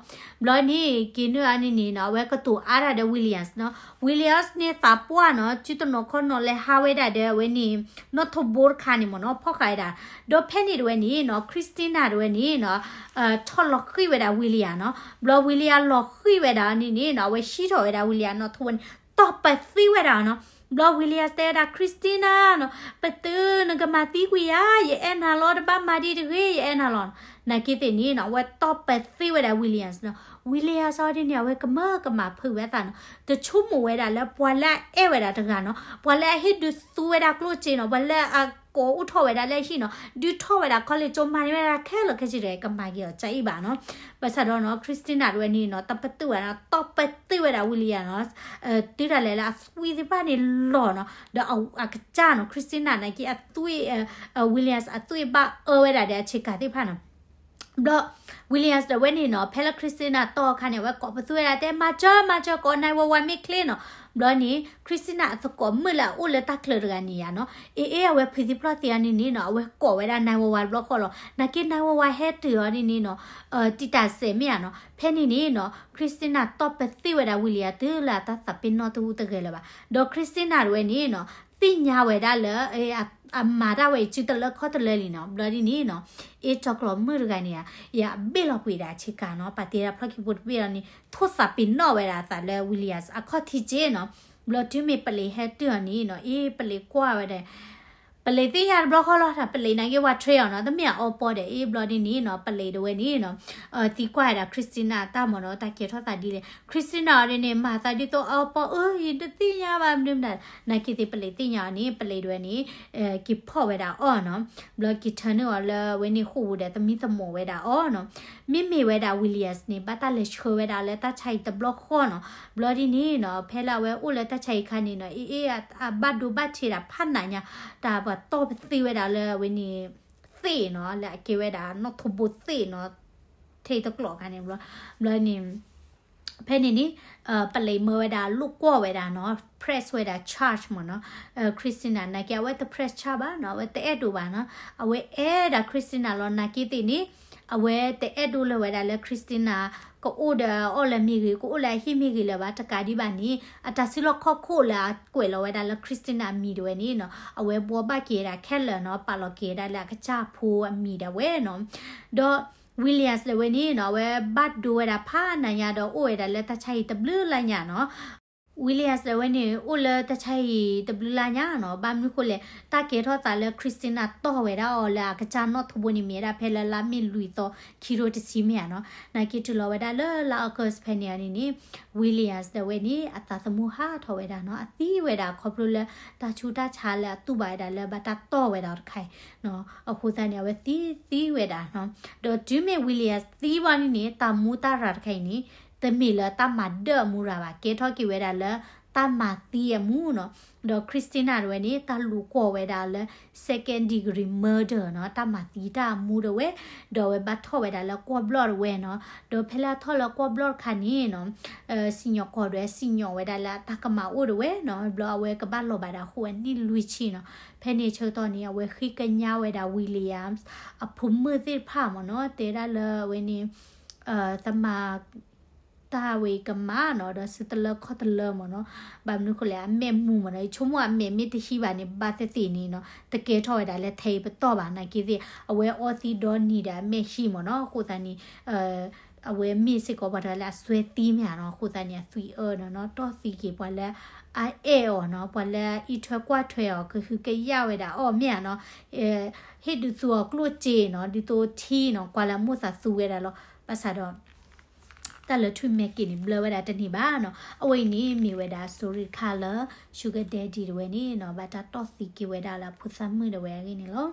ဘျီန့ၣ် က့ၤနုာ်အီၤန့ၣ်န့ၣ်နီၤ အဝဲကတိၤအါတၢ်ဒီး Williams နီၤ Williams န့ၣ်သးပှၢ်နီၤ စုတနီၤခီနီၤလဲၤဟးဝဲဒၣ်ဒီးအဝဲန့ၣ် နီၣ်ထိးဘိတခါန့ၣ်မ့ၢ်နီၤ ဖီၣ်ဃာ်ဝဲဒၣ် ဒီးဖဲန့ၣ်တဝဲန့ၣ်နီၤ Christina တဝဲန့ၣ်နီၤ ထီၣ်လီၤဃံၣ်ဝဲဒၣ် Williams နီၤ. ဘျီ Williams လီၤဃံၣ်ဝဲဒၣ်န့ၣ်န့ၣ်နီၤ အဝဲဟံးထီၣ်ဝဲဒၣ် Williams နီၣ်ထိးဘိန့ၣ် တီၢ်ပသံဝဲဒၣ်နီၤ. ဘျီ Williams တဲဝဲဒၣ် Christina နီၤ ပတုၤနကမၤသံကွံာ်ယၤ ယအဲၣ်နၤလီၤ တဘၣ်မၤဒ်တဂ့ၤ ယအဲၣ်နၤလီၤ. နာ်က့သ့ၣ်န့ၣ်နီၤ အဝဲတီၢ်ပသံဝဲဒၣ် Williams နီၤ. Williams အီၤဒ်န့ၣ် အဝဲကမၢကမၣ်ဖုးဝဲအသးနီၤ တဆိကမိၣ်ဝဲဒၣ်လၢပှၤလၢအအဲၣ်ဝဲဒၣ်တဂၤနီၤ ပှၤလၢအဟ့ၣ်ဒုးသူဝဲဒၣ်ကျိၣ်စ့နီၤ ပှၤလၢအကိးအိၣ်ထီၣ်ဝဲဒၣ်လၢအဟံၣ်နီၤ ဒုးထီၣ်ဝဲဒၣ် college ကၠိ မၤန့ၢ်ဝဲဒၣ်ခဲလၢာ်ခဲဆ့တဂၤ ကမၤက့ၤအီၤကအံၤဘၣ်နီၤ. ဘၣ်ဆၣ်ဒီးနီၤ Christina တဝဲန့ၣ်နီၤ တပတုာ်ဘၣ်နီၤ တီၢ်ပသံဝဲဒၣ် Williams နီၤ တုၤဒၣ်လဲာ်လၢအသွံၣ်သ့ၣ်တဖၣ်န့ၣ်လီၤနီၤ ဒီးအကစၢ်နီၤ Christina နာ်က့အသွံၣ် Williams အသွံၣ်ဘၣ်အၢဝဲဒၣ်ဒီးအဆ့ကၤသ့ၣ်တဖၣ်နီၤ. ဘျီ Williams တဝဲန့ၣ်နီၤ ဖဲလၢ Christina တီၢ်အခါန့ၣ် အဝဲကိးပသူဝဲဒၣ်တဲ မၤစၢၤ မၤစၢၤ ကိး nine one one မ့ၢ်ချ့နီၤ. ဘျီန့ၣ် Christina အသကိးမုၣ်လၢအအိၣ်လၢတၢ်ချၢတဂၤန့ၣ်ယါနီၤ အ့ၣ်အ့ၣ် အဝဲဖုးသံဖျီၣ်သံအီၤန့ၣ်န့ၣ်နီၤ အဝဲကိးဝဲဒၣ် nine one one တဘျီဃီလီၤ. နာ်က့ nine one one ဟဲတုၤအီၤန့ၣ်န့ၣ်နီၤ တံာ်တာ်စဲးမ့ၢ်ဧါနီၤ ဖဲန့ၣ်န့ၣ်နီၤ Christina တီၢ်ပသံဝဲဒၣ် Williams တုၤလၢအတၢ်သးပ့ၤနီၣ်တဝံၤတဂဲၤလၢၤဘၣ်. ဒီး Christina တဝဲန့ၣ်နီၤ သ့ၣ်ညါဝဲဒၣ်လၢ အမၤတၢ်ဝဲအံၤ စုတလၢခီၣ်တလၢလံနီၤ. ဘျီဒ်န့ၣ်နီၤ အ့ၣ် ကၠီကျီးမုၣ်တဂၤန့ၣ် ယဘ့ၣ်လီၤကွံာ်ဒၣ်ဆ့ကၤနီၤ ပာ်တ့ၢ်ဒၣ်ဖျီၣ်ခံဘိတဘ့ၣ်လီၤန့ၣ် ထိၣ်သးပ့ၤနီၣ်ဝဲဒၣ်အသးလၢ Williams အခီၣ်ထံးက့နီၤ. ဘျီတုၤမ့ၢ်ပလံးဟဲတုၤအီၤန့ၣ်နီၤ အ့ၣ် ပလံးကွၢ်ဝဲဒၣ် ပလံးသ့ၣ်ညါတဘျီဃီလီၤ တၢ်ပလံးနာ်က့ ဝးထြ့အီၤနီၤ တမ့ၢ်အအီပီဒီး အ့ၣ် ဘျီဒ်န့ၣ်နီၤ ပလံးတဝဲန့ၣ်နီၤ သံကွၢ်ဝဲဒၣ် Christina တၢ်မ့ၢ်နီၤ တၢ်ကဲထီၣ်သးဒ်လဲၣ် Christina အီၤဒ်န့ၣ် မၤသးဒ်သိးအအီပီ အၢ ယတသ့ၣ်ညါဘၣ် မနုၤမနုၤ နာ်က့သ့ၣ်ပလံးသ့ၣ်ညါအီၤန့ၣ် ပလံးတဝဲန့ၣ် က့ၤဖီၣ်ဝဲဒၣ်အီၤနီၤ. ဘျီက့ၤထၢနုာ်အီၤလၢအဝဲန့ၣ်ဃိာ်ပူၤဒီး သမံသမိးဝဲဒၣ်အီၤနီၤ. မ့မ့ၢ်ဝဲဒၣ် Williams န့ၣ် ဘၣ်တၢ်လဲၤဆှၢဝဲဒၣ်လၢတၢ်ဆါဟံၣ်တဘျီဃီနီၤ. ဘျီဒ်န့ၣ်နီၤ ဖဲလၢအဝဲအိၣ်လၢတၢ်ဆါဟံၣ်ခါန့ၣ်နီၤ အ့ၣ်အ့ၣ် အဘၣ်ဒိဘၣ်ထံးဒၣ်ဖးနးညါ တၢ်ပှၤတီၢ်ပသံဝဲဒၣ်လၢအဝဲန့ၣ် သ့ၣ်နီၤ လၢအကဲဝဲဒၣ်နီၣ်ထိးဘိသ့ၣ်နီၤ ထဲတကျိာ်ခါန့ၣ် ဘျီန့ၣ် ဖဲန့ၣ်န့ၣ် ပလံးမၢဝဲဒၣ်လိာ်ကွီၢ်ဝဲဒၣ်နီၤ press ဝဲဒၣ် charge မ့ၢ်နီၤ Christina နာ်က့ အဝဲတ press charge ဘၣ်နီၤ အဝဲတအဲၣ်ဒိးဘၣ်နီၤ အဝဲအဲၣ်ဒၣ် Christina လီၤ နာ်က့သ့ၣ်န့ၣ် အဝဲတအဲၣ်ဒိးလၢၤဝဲဒၣ်လၢ Christina ကအိၣ်ဒီးအီၤလၢမ့ၢ်ဂ့ၤ ကအိၣ်လၢအဟံၣ်မ့ၢ်ဂ့ၤလၢၤဘၣ် တကးဒံးဘၣ်န့ၣ် အတၢ်စုလီၢ်ခီၣ်ခိၣ်လၢအကွဲးလီၤဝဲဒၣ်လၢ Christina အမံၤတဝဲန့ၣ်နီၤ အဝဲဘှီဘၣ်က့ၤဝဲဒၣ်ခဲလၢာ်နီၤ ပာ်လီၤက့ၤဝဲဒၣ်လၢအကစၢ်ဖိအမံၤဒၣ်ဝဲနီၤ ဒီး Williams ဒၣ်ဝဲန့ၣ်နီၤ အဝဲဘၣ်ဒိဝဲဒၣ်ဖးနၤညါဒီးအိၣ်ဝဲဒၣ်လၢတၢ်ဆါဟံၣ်တဘျုးလါညါနီၤ. Williams ဒၣ်ဝဲန့ၣ် အိၣ်လၢတၢ်ဆါဟံၣ်တဘျုးလါညါနီၤ. ဘၣ်မနုၤဃိလဲၣ် တၢ်ကဲထီၣ်သးလၢ Christina တီၢ်ဝဲဒၣ်အီၤလၢအကစၢ်နီၣ်ထိဘိန့ၣ် မ့ၢ်ဝဲဒၣ်ဖဲလၢလါမ့ၢ်လွံၢ်သီ ခံထိတဆံမ့ၢ်ဧါနီၤ. နာ်က့တုၤလီၤဝဲဒၣ်လၢလါ August ဖဲန့ၣ်အီၤန့ၣ်န့ၣ် Williams ဒၣ်ဝဲန့ၣ် အသးသမူဟးထီၣ်ဝဲဒၣ်နီၤ. အသံဝဲဒၣ်ခီဖျိလၢတၢ်ဆူးတၢ်ဆါလၢအတူၢ်ဘၣ်ဝဲဒၣ်လၢဘၣ်တၢ်တီၢ်ဝဲဒၣ်အီၤတခါအံၤနီၤ. အဃိသတးန့ၣ် အဝဲသံသံဝဲဒၣ်နီၤ. ဒီးတုၤမ့ၢ် Williams သံဘၣ်န့ၣ်န့ၣ် တၢ်မူတၢ်ရၤတခါအံၤန့ၣ် တမ့ၢ်လၢတၢ်မၤဒၢၣ်အမူရၤဘၣ်, ကဲထီၣ်က့ၤဝဲဒၣ်လၢတၢ်မၤသံအမူနီၤ. ဒီး Christina ဒၣ်ဝဲန့ၣ် တၢ်လူၤကွီၢ်ဝဲဒၣ်လၢ second degree murder နီၤ, တၢ်မၤသံတၢ်အမူဒၣ်ဝဲ, ဒီးအဝဲဘၣ်ထီၣ်ဝဲဒၣ်လၢကွီၢ်ဘျီၣ်ဒၣ်ဝဲနီၤ. ဒီးဖဲလၢအထီၣ်လၢကွီၢ်ဘျီၣ်တခါန့ၣ်နီၤ စံၣ်ညီၣ်ကွီၢ်ဒၣ်ဝဲ စံၣ်ညီၣ်ဝဲဒၣ်လၢအတၢ်ကမၣ်အိၣ်ဒၣ်ဝဲနီၤ. ဘျီအဝဲကဘၣ်လီၤဘၣ်ဒၣ်အဃိအနံၣ်လွံၢ်ဆံနီၤ. ဖဲန့ၣ်ဆၢကတီၢ်န့ၣ် အဝဲဃ့ကညးဝဲဒၣ် Williams အဖိမုၣ်သ့ၣ်တဖၣ်မ့ၢ်နီၤ, တဲဒၣ်လၢအဝဲန့ၣ် သမၣ် တၢ်ဝဲကမၣ်နီၤ, ဒီးစုတလၢခီၣ်တလၢမ့ၢ်နီၤ. ဘၣ်မနုၤဃိလဲၣ် အမဲာ်မူမ့ၢ်နီၤ, ယဆိကမိၣ်အမဲာ်မ့ၢ်တဟံးဘၣ်န့ၣ် ဘၣ်သ့ၣ်သ့ၣ်န့ၣ်နီၤ တကဲထီၣ်ဝဲဒၣ်လၢထဲအံၤပတီၢ်ဘၣ်. နာ်က့သ့ၣ် အဝဲအီသံဒီနံၤဒီးအမဲာ်ဟံးမ့ၢ်နီၤ. အဃိသတးန့ၣ် အဝဲမ့ၢ်စ့ၢ်ကီးပှၤတဂၤလၢအစွဲသံမ့ၢ်ဧါနီၤ. အဃိသတးန့ၣ် အသွံၣ်အၢနီၤနီၤ, တီၢ်သံက့ၤပှၤလၢအအဲၣ်အီၤနီၤ, ပှၤလၢအအံးထွဲကွၢ်ထွဲအီၤ ကဟုကယာ်ဝဲဒၣ်အီၤမ့ၢ်ဧါနီၤ. ဟ့ၣ်ဒုးသူအီၤကျိၣ်စ့နီၤ, ဒ်သိးထံနီၤ, ကွၢ်လၢအမိၣ်သးသူဝဲဒၣ်လီၤ. ဘၣ်ဆၣ်ဒီး တၢ်လၢထွံၣ်မဲက့ၤန့ၣ် ဘျၢဝဲဒၣ်တန့ၢ်ဘၣ်နီၤ. အဝဲအံၤန့ၣ်မ့ၢ်ဝဲဒၣ် story တခါလၢ sugar daddy တဝဲန့ၣ်နီၤ ဘၣ်တၢ်တီၢ်သံက့ၤဝဲဒၣ်လၢအဖိသၣ်မုၣ်ဒၣ်ဝဲအဂ့ၢ်န့ၣ်လီၤ.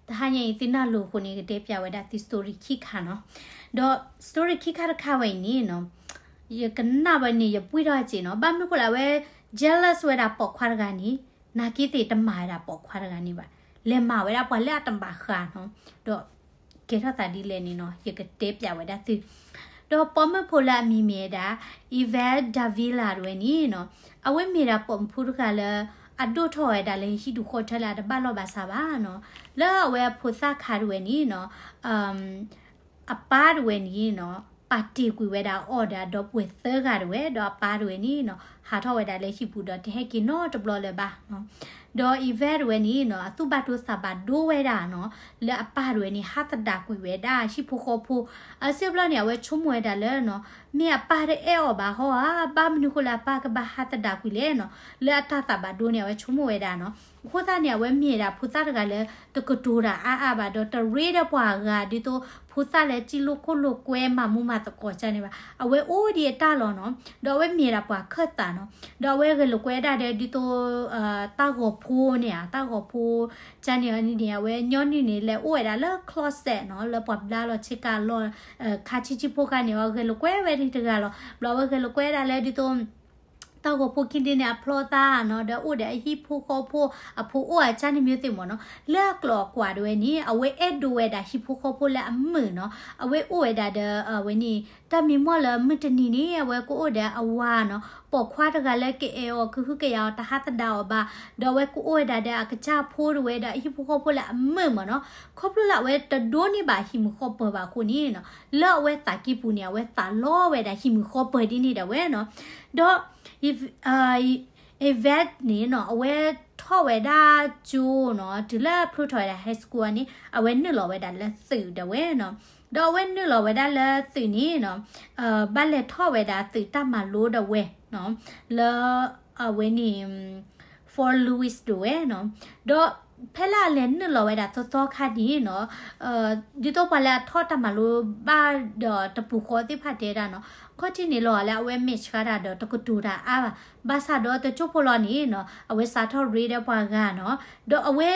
တဟါညါအံၤသုနၢ်လိၤအဃိန့ၣ် ကတဲပၠးဝဲဒၣ်သု story ခံခါနီၤ. ဒီး story ခံခါတခါဝဲအံၤန့ၣ်နီၤ ယကနၣ်ဝဲန့ၣ် ယပှံၢ်ထီၣ်စ့ၢ်နီၤ. ဘၣ်မနုၤဃိလၢအဝဲ jealous ဝဲဒၣ်ပိာ်ခွါတဂၤန့ၣ် နာ်က့သ့ၣ်တမၤဝဲဒၣ်ပိာ်ခွါတဂၤန့ၣ်ဘၣ်. လဲၤမၤဝဲဒၣ်ပှၤလၢအတဘၣ်ဃးနီၤ. ဒီးကဲထီၣ်သးဒ်လဲၣ်န့ၣ်နီၤ ယကတဲပၠးဝဲဒၣ်သု ဒီးပိာ်မုၣ်ဖိလၢအမံၤမ့ၢ်ဝဲဒၣ် Yvette Davila တဝဲန့ၣ်နီၤ အဝဲမ့ၢ်ဒၣ်ပိာ်မုၣ်ဖိတဂၤလၢ အဒိၣ်ထီၣ်ဝဲဒၣ်လၢဟံၣ်ဒူၣ်ဃီထၢလၢအတဘၣ်လီၢ်ဘၣ်စးဘၣ်နီၤ. လၢအဝဲအဖိသၣ်ခါတဝဲန့ၣ်နီၤ အပၢ်တဝဲန့ၣ်နီၤ ပာ်တ့ၢ်ကွံာ်ဝဲဒၣ်အီၤဒီးအဒီပုၢ်ဝဲၢ်သၢဂၤတဝဲ, ဒီးအပၢ်တဝဲန့ၣ်နီၤ ဟးထီၣ်ဝဲဒၣ်လၢဟံၣ်ပူၤဒီးတဟဲက့ၤနီတဘျီလၢၤဘၣ်နီၤ. ဒီး Yvette တဝဲန့ၣ်နီၤ အသူၣ်ဘၣ်ဒိသးဘၣ်ဒိဝဲဒၣ်နီၤ လၢအပၢ်တဝဲန့ၣ် ဟးသဒၣ်ကွံာ်ဝဲဒၣ်ဟံၣ်ဖိဃီဖိ. အစ့ဘျီန့ၣ် အဝဲဆိကမိၣ်ဝဲဒၣ်လၢနီၤ မ့ၢ်အပၢ်တအဲၣ်အီၤဘၣ်ဟီဧါ, ဘၣ်မနုၤဃိလၢအပၢ်ကဘၣ်ဟးသဒၣ်ကွံာ်လဲၣ်နီၤ. လၢအတၢ်သးဘၣ်ဒိန့ၣ် အဝဲဆိကမိၣ်ဝဲဒၣ်နီၤ. အဃိသတးန့ၣ် အဝဲမ့ၢ်ဝဲဒၣ်ဖိသၣ်တဂၤလၢ တကတိၤတၢ်အါအါဘၣ် ဒီးတရ့ဒီးပှၤဂၤ ဒ်သိးဖိသၣ်လၢစံၣ်လိာ်ခိၣ်လိာ်ကွဲ မၤမူမၤသကိးကၢ်န့ၣ်ဘၣ်. အဝဲအိၣ်ဒံးအတၢ်လီၤနီၤ. ဒီးအဝဲမ့ၢ်ဝဲဒၣ်ပှၤခၢၣ်သးနီၤ. ဒီးအဝဲဂဲၤလိာ်ကွဲဒၣ်ဒီး ဒ်သိး တၢ်ဂီၤဖိန့ၣ်ဧါ, တၢ်ဂီၤဖိကၢ်န့ၣ်န့ၣ် အဝဲညီနုၢ်န့ၣ် လဲၤအိၣ်ဝဲဒၣ်လၢ closet နီၤ, လၢပှၤဘျါလီၤဆ့ကၤလီၢ် ခါဆံးဆံးဖိခါန့ၣ် အဝဲဂဲၤလိာ်ကွဲဝဲန့ၣ်တဂၤလီၤ. ဘျီအဝဲဂဲၤလိာ်ကွဲဒၣ်လၢဒ်သိး တၢ်ဂီၤဖိခံဒ့န့ၣ် အဖျီသးနီၤ, ဒီးအိၣ်ဒီးအဟံၣ်ဖိဃီဖိ အဖိအိၣ်အကၢ်န့ၣ် မ့ၢ်သ့ၣ်မ့ၢ်နီၤ. လၢအကျိာ်အကွာ်တဝဲန့ၣ် အဝဲအဲၣ်ဒိးဝဲဒၣ်ဟံၣ်ဖိဃီဖိလၢအမုာ်နီၤ. အဝဲအိၣ်ဝဲဒၣ်ဒီး အဝဲန့ၣ် တၢ်မံမီၢ်လၢမုၢ်တနံၤန့ၣ် အဝဲကအိၣ်ဒီးအဝၤနီၤ, ပိာ်ခွါတဂၤလၢကအဲၣ်အီၤ ကဟုကယာ်အီၤ တဟးသဒၣ်အီၤဘၣ်. ဒီးအဝဲကအိၣ်ဝဲဒၣ်ဒီးအကစၢ်ဖိတဝဲဒီးအဟံၣ်ဖိဃီဖိလၢအမုာ်မ့ၢ်နီၤ. ခီဖျိလၢအဝဲတဒိးန့ၢ်ဘၣ်ဟံၣ်မုာ်ဃီပၢၤဘၣ်အဃိန့ၣ်နီၤ, လၢအဝဲသးကံၢ်ပူၤန့ၣ် အဝဲသးလီဝဲဒၣ်ဟံၣ်မုာ်ဃီပၢၤဒ်န့ၣ်ဒၣ်ဝဲနီၤ. ဒီး Yvette န့ၣ်နီၤ အဝဲထီၣ်ဝဲဒၣ်ကၠိနီၤ, တုၤလၢအဖျိထီၣ်ဝဲဒၣ် high school န့ၣ် အဝဲနုာ်လီၤဝဲဒၣ်လၢသုးဒၣ်ဝဲနီၤ. ဒီးအဝဲနုာ်လီၤဝဲဒၣ်လၢသုးန့ၣ်နီၤ ဘၣ်လဲၤထီၣ်ဝဲဒၣ်သုးတၢ်မၤလိဒၣ်ဝဲနီၤ, လၢအဝဲန့ၣ် Fort Lewis ဒၣ်ဝဲနီၤ. ဒီးဖဲလၢအလဲၤနုာ်လီၤဝဲဒၣ်သီသီခါန့ၣ်နီၤ ဒ်သိးပှၤလၢအထီၣ်တၢ်မၤလိဘၣ်ဒီးတပူၤဃီသ့ၣ်တဖၣ်တဲဒၣ်နီၤ, ခီၣ်ထံးန့ၣ်လီၤလၢအဝဲမဲာ်ဆှးတၢ်ဒီးတကတိၤတၢ်အါဘၣ်. ဘၣ်ဆၣ်ဒီးတစိၢ်ဖိလီၤန့ၣ်နီၤ အဝဲစးထီၣ်ရ့ဒီးပှၤဂၤနီၤ. ဒီးအဝဲ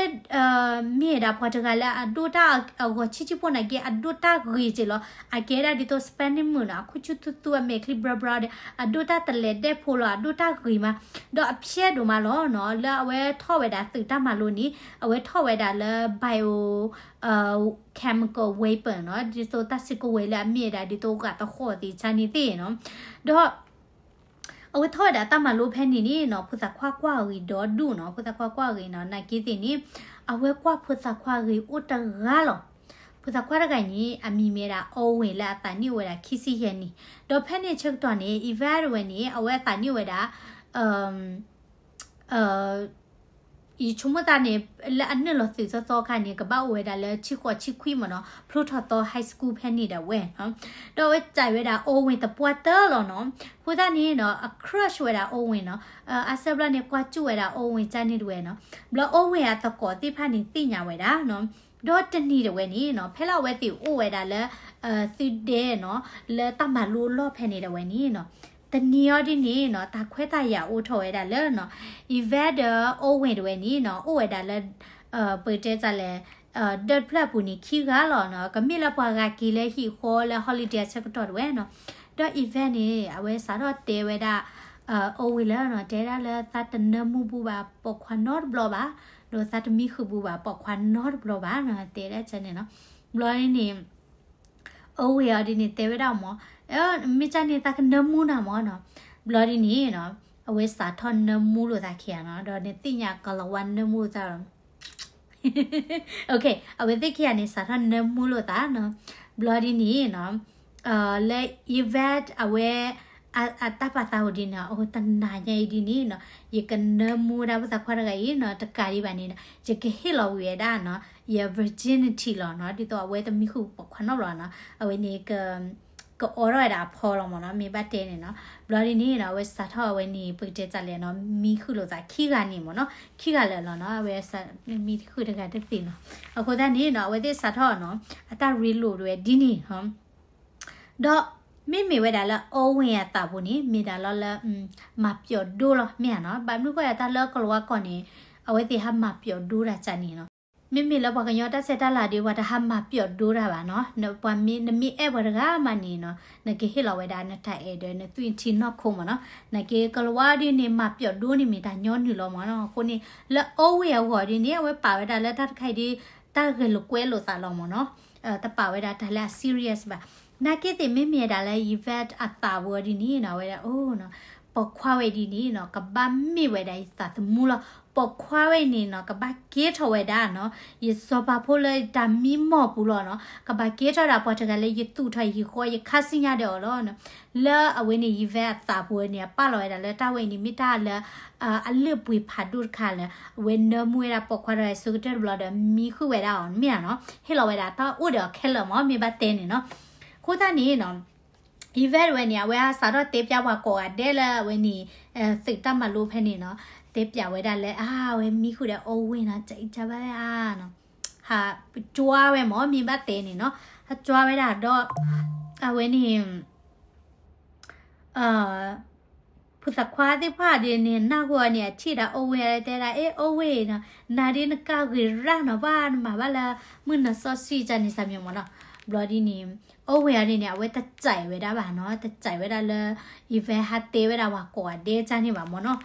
မ့ၢ်ဝဲဒၣ်ပှၤတဂၤလၢအဒိၣ်တၢ်အဂီၤဆံးဆံးဖိနာ်က့ အဒိၣ်တၢ်ဂ့ၤက့ၤလီၤ. အကဲဒၣ်ဒ်သိး Spanish မုၣ်နီၤ, အခိၣ်ဆူၣ်သူသူ အမဲာ်ချံဘြၢဘြၢဒီး အဒိၣ်တၢ်တလဲၤဒဲဖိလီၤ, အဒိၣ်တၢ်ဂ့ၤမး, ဒီးအဖျဲၣ်ဒိၣ်မးလီၤနီၤ. လၢအဝဲထီၣ်ဝဲဒၣ်သုးတၢ်မၤလိန့ၣ် အဝဲထီၣ်ဝဲဒၣ်လၢ bio chemical weapon နီၤ, ဒ်သိးတၢ်စုကဝဲၤလၢအမ့ၢ်ဝဲဒၣ်ဒ်သိးဂာ်သဟီၣ်သ့ၣ်တဖၣ်န့ၣ်သ့ၣ်နီၤ. ဒီး အဝဲထီၣ်ဝဲဒၣ်တၢ်မၤလိဖဲန့ၣ်န့ၣ်နီၤ ဖိသၣ်ခွါကွၢ်ဂ့ၤဒီဒူၣ်နီၤ, ဖိသၣ်ခွါကွၢ်ဂ့ၤနီၤ, နာ်က့သ့ၣ်န့ၣ် အဝဲကွၢ်ဖိသၣ်ခွါဂ့ၤအိၣ်တဂၤလီၤ. ဖိသၣ်ခွါတဂၤန့ၣ် အမံၤမ့ၢ်ဝဲဒၣ် Owen လၢအသးနံၣ်အိၣ်ဝဲဒၣ်ခံဆံယဲၢ်နံၣ်, ဒီးဖဲန့ၣ်ဆၢကတီၢ်န့ၣ် Yvette ဝဲန့ၣ် အဝဲအသးနံၣ်အိၣ်ဝဲဒၣ် အ ယဆိကမိၣ်သးန့ၣ် လၢအနုာ်လီၤသုးသီသီခါန့ၣ် ကဘၣ်အိၣ်ဝဲဒၣ်လၢ ဆံဃိးဆံခွံမ့ၢ်နီၤ, ဖျိထီၣ်သီ high school ဖဲန့ၣ်ဒၣ်ဝဲနီၤ. ဒီးအဝဲစံးဝဲဒၣ် Owen သပှၢ်တၢၢ်လီၤနီၤ. အဃိသတးန့ၣ်နီၤ အ crush ဝဲဒၣ် Owen နီၤ. အါစၢဘျီန့ၣ် ကွၢ်စူၣ်ဝဲဒၣ် Owen ကန့ၣ်တဝဲနီၤ. ဘျီ Owen အသကိးသ့ၣ်တဖၣ်န့ၣ် သ့ၣ်ညါဝဲဒၣ်နီၤ. ဒီးတနံၤတဝဲန့ၣ်နီၤ ဖဲလၢအဝဲသ့ၣ်အိၣ်ဝဲဒၣ်လၢ သုးဒဲနီၤ, လၢတၢ်မၤလိအလီၢ်ဖဲန့ၣ်တဝဲန့ၣ်နီၤ, တနံၤအံၤဒ်န့ၣ်နီၤ တၢ်ခွဲးတၢ်ယာ်အိၣ်ထီၣ်ဝဲဒၣ်လၢနီၤ Yvette ဒီး Owen တဝဲန့ၣ်နီၤ အိၣ်ဝဲဒၣ်လၢ ပတဲတၢ်လဲၣ်, ဒၢးတဖျၢၣ်အပူၤန့ၣ် ခံဂၤလီၤနီၤ. ကမ့ၢ်လၢပှၤဂၤက့ၤလၢဟံၣ်ဃီလၢ holiday အဆၢကတီၢ်တဝဲနီၤ. ဒီး Yvette န့ၣ် အဝဲစးထီၣ်တဲဝဲဒၣ် Owen လၢနီၤ, တဲဒၣ်လၢသးတနၢမူဘူးဘၣ်ပိာ်ခွါနီတဘျီဘၣ်, ဒီးသးတမံဃုာ်ဘူးဘၣ်ပိာ်ခွါနီတဘျီဘၣ်နီၤ, တဲဒၣ်န့ၣ်နီၤ. ဘျီဒ်န့ၣ် Owen အီၤဒ်န့ၣ် တဲဝဲဒၣ်မ့ၢ်, မ့ၢ်ကန့ၣ်သးကနၢမူနၤမ့ၢ်နီၤ. ဘျီဒ်န့ၣ်နီၤ အဝဲစးထီၣ်နၢမူလိာ်သးခံဂၤနီၤ, ဒီးနသ့ၣ်ညါကလၤဝါနၢမူလိာ်သးလီၤ. အဝဲသ့ၣ်ခံဂၤန့ၣ် စးထီၣ်နၢမူလိာ်သးနီၤ. ဘျီဒ်န့ၣ်နီၤ လၢ Yvette အဝဲ အတၢ်ပာ်သးအိၣ်ဒ်န့ၣ်, အိၣ်တနၤညါအံၤဒ်န့ၣ်နီၤ ယကနၢမူဒၣ်ဖိသၣ်ခွါတဂၤအံၤနီၤ, တကးဒံးဘၣ်န့ၣ်ဒီး ယကဟ့ၣ်လီၤဝံၤဝဲဒၣ်နီၤ ယ virginity လီၤနီၤ, ဒ်သိးအဝဲတမံဃုာ်ပိာ်ခွါနီတဘျီနီၤ. အဝဲန့ၣ် ကအိးထီၣ်ဝဲဒၣ်အဖီလီၤမ့ၢ်နီၤ, မ့ၢ်ဘၣ်တဲန့ၣ်နီၤ. ဘျီဒ်န့ၣ်နီၤ အဝဲစးထီၣ်အဝဲန့ၣ် ပကတဲတၢ်လဲၣ်နီၤ, မံဃုာ်လိာ်သးခံဂၤန့ၣ်မ့ၢ်နီၤ, ခံဂၤလၢာ်လီၤနီၤ, အဝဲမံဃုာ်တဂၤတသ့နီၤ. အဃိသတးန့ၣ်နီၤ အဝဲသ့ၣ်စးထီၣ်နီၤ အတၢ်ရ့လိာ်ဝဲဒ်န့ၣ်နီၤ. ဒီးမ့မ့ၢ်ဝဲဒၣ်လၢ Owen အသးပူၤန့ၣ် မ့ၢ်ဒၣ်လီၤလၢ မၤပျီၣ်ဒိလီၤ မ့ၢ်ဧါနီၤ. ဘၣ်မနုၤဃိတၢ်လၢကလၤဝါကီၢ်န့ၣ် အဝဲသ့ၣ်ဟးမၤပျီၣ်ဒိတၢ်ကန့ၣ်နီၤ. မ့မ့ၢ်လၢပှၤကညီတၢ်ဆဲးတၢ်လၤဒီး ပှၤတဟးမၤပျီၣ်ဒိတၢ်ဘၣ်နီၤ. ပှၤမ့ၢ် နမ့ၢ်အဲၣ်ပှၤတဂၤမးန့ၣ်နီၤ နကဟ့ၣ်လီၤဝဲဒၣ်နတၢ်အဲၣ်ဒီးနသွံၣ်ထံနီၢ်ခိမ့ၢ်နီၤ. နာ်က့ကလၤဝါဒ်န့ၣ် မၤပျီၣ်ဒိန့ၣ်မ့ၢ်တၢ်ညီနုၢ်လီၤမ့ၢ်နီၤ. အဃိန့ၣ် လၢ Owen အဂီၢ်ဒ်န့ၣ် အဝဲပာ်ဝဲဒၣ်လၢတၢ်တခါအံၤဒ် တၢ်ဂဲၤလိာ်ကွဲလိာ်သးလီၤမ့ၢ်နီၤ. တပာ်ဝဲဒၣ်တၢ်လၢအ serious ဘၣ်. နာ်က့သ့ၣ်မ့မ့ၢ်ဝဲဒၣ်လၢ Yvette အသးပူၤဒ်န့ၣ်နီၤ အဝဲဒၣ် ပိာ်ခွါဝဲဒ်န့ၣ်နီၤ ကဘၣ်မ့ၢ်ဝဲဒၣ်ယသးသမူလီၤ. ပိာ်ခွါဝဲန့ၣ်နီၤ ကဘၣ်ကဲထီၣ်ဝဲဒၣ်နီၤ ယစီၤပၤဖိလၢတၢ်မံမီၢ်ပူၤလီၤနီၤ. ကဘၣ်ကဲထီၣ်ဒၣ်ပှၤတဂၤလၢယသူၣ်ထီၣ်ယဟံၣ်ဃီ ယခါဆူညါဒီးအီၤလီၤနီၤ. လၢအဝဲန့ၣ် Yvette အသးပူၤန့ၣ် အပာ်လီၤဝဲဒၣ်လၢတၢ်ဝဲအံၤန့ၣ် မ့ၢ်တၢ်လၢ အလုၢ်အပှ့ၤဖးဒိၣ်တခါလၢ အဝဲနၢမူဝဲဒၣ်ပိာ်ခွါတဂၤအဆိကတၢၢ်တဘျီဒီး မံဃုာ်ဝဲဒၣ်အီၤမ့ၢ်ဧါနီၤ. ဟ့ၣ်လီၤဝဲဒၣ်တၢ်အိၣ်ဒီးအီၤခဲလၢာ်မ့ၢ် မ့ၢ်ဘၣ်တဲန့ၣ်နီၤ. အဃိသတးန့ၣ်နီၤ Yvette ဝဲန့ၣ် အဝဲဟးစးထီၣ်တဲပျးပှၤကိးဂၤဒဲးလၢအဝဲန့ၣ် သုးတၢ်မၤလိဖဲန့ၣ်နီၤ. တဲပျးဝဲဒၣ်လၢ အဝဲမံဃုာ်ဒီး Owen နီၤ ကဘၣ်ဧါနီၤ. ဟးပျီဝဲမ့ၢ် မ့ၢ်ဘၣ်တဲန့ၣ်နီၤ. ဟးပျီဝဲဒၣ်ဒီး အဝဲန့ၣ် ဖိသၣ်ခွါသ့ၣ်တဖၣ်ဒ်န့ၣ် နၢ်ဟူအီၤန့ၣ် အထံၣ်ဒၣ် Owen တဲဒၣ် အ့ Owen နီၤ နၤဒ်နကၢ်ဂ့ၤရၣ်နီၤ ဘၣ်နမၤဘၣ်လၢ မုၢ်နၤစီဆှံကန့ၣ် စၢ်မံမ့ၢ်နီၤ. ဘျီဒ်န့ၣ် Owen အီၤဒ်န့ၣ် အဝဲတစဲးဝဲဒၣ်ဘၣ်နီၤ တစဲးဝဲဒၣ်လၢ Yvette ဟးတဲဝဲဒၣ်ပှၤကိးဂၤဒဲးကန့ၣ်ဘၣ်မ့ၢ်နီၤ.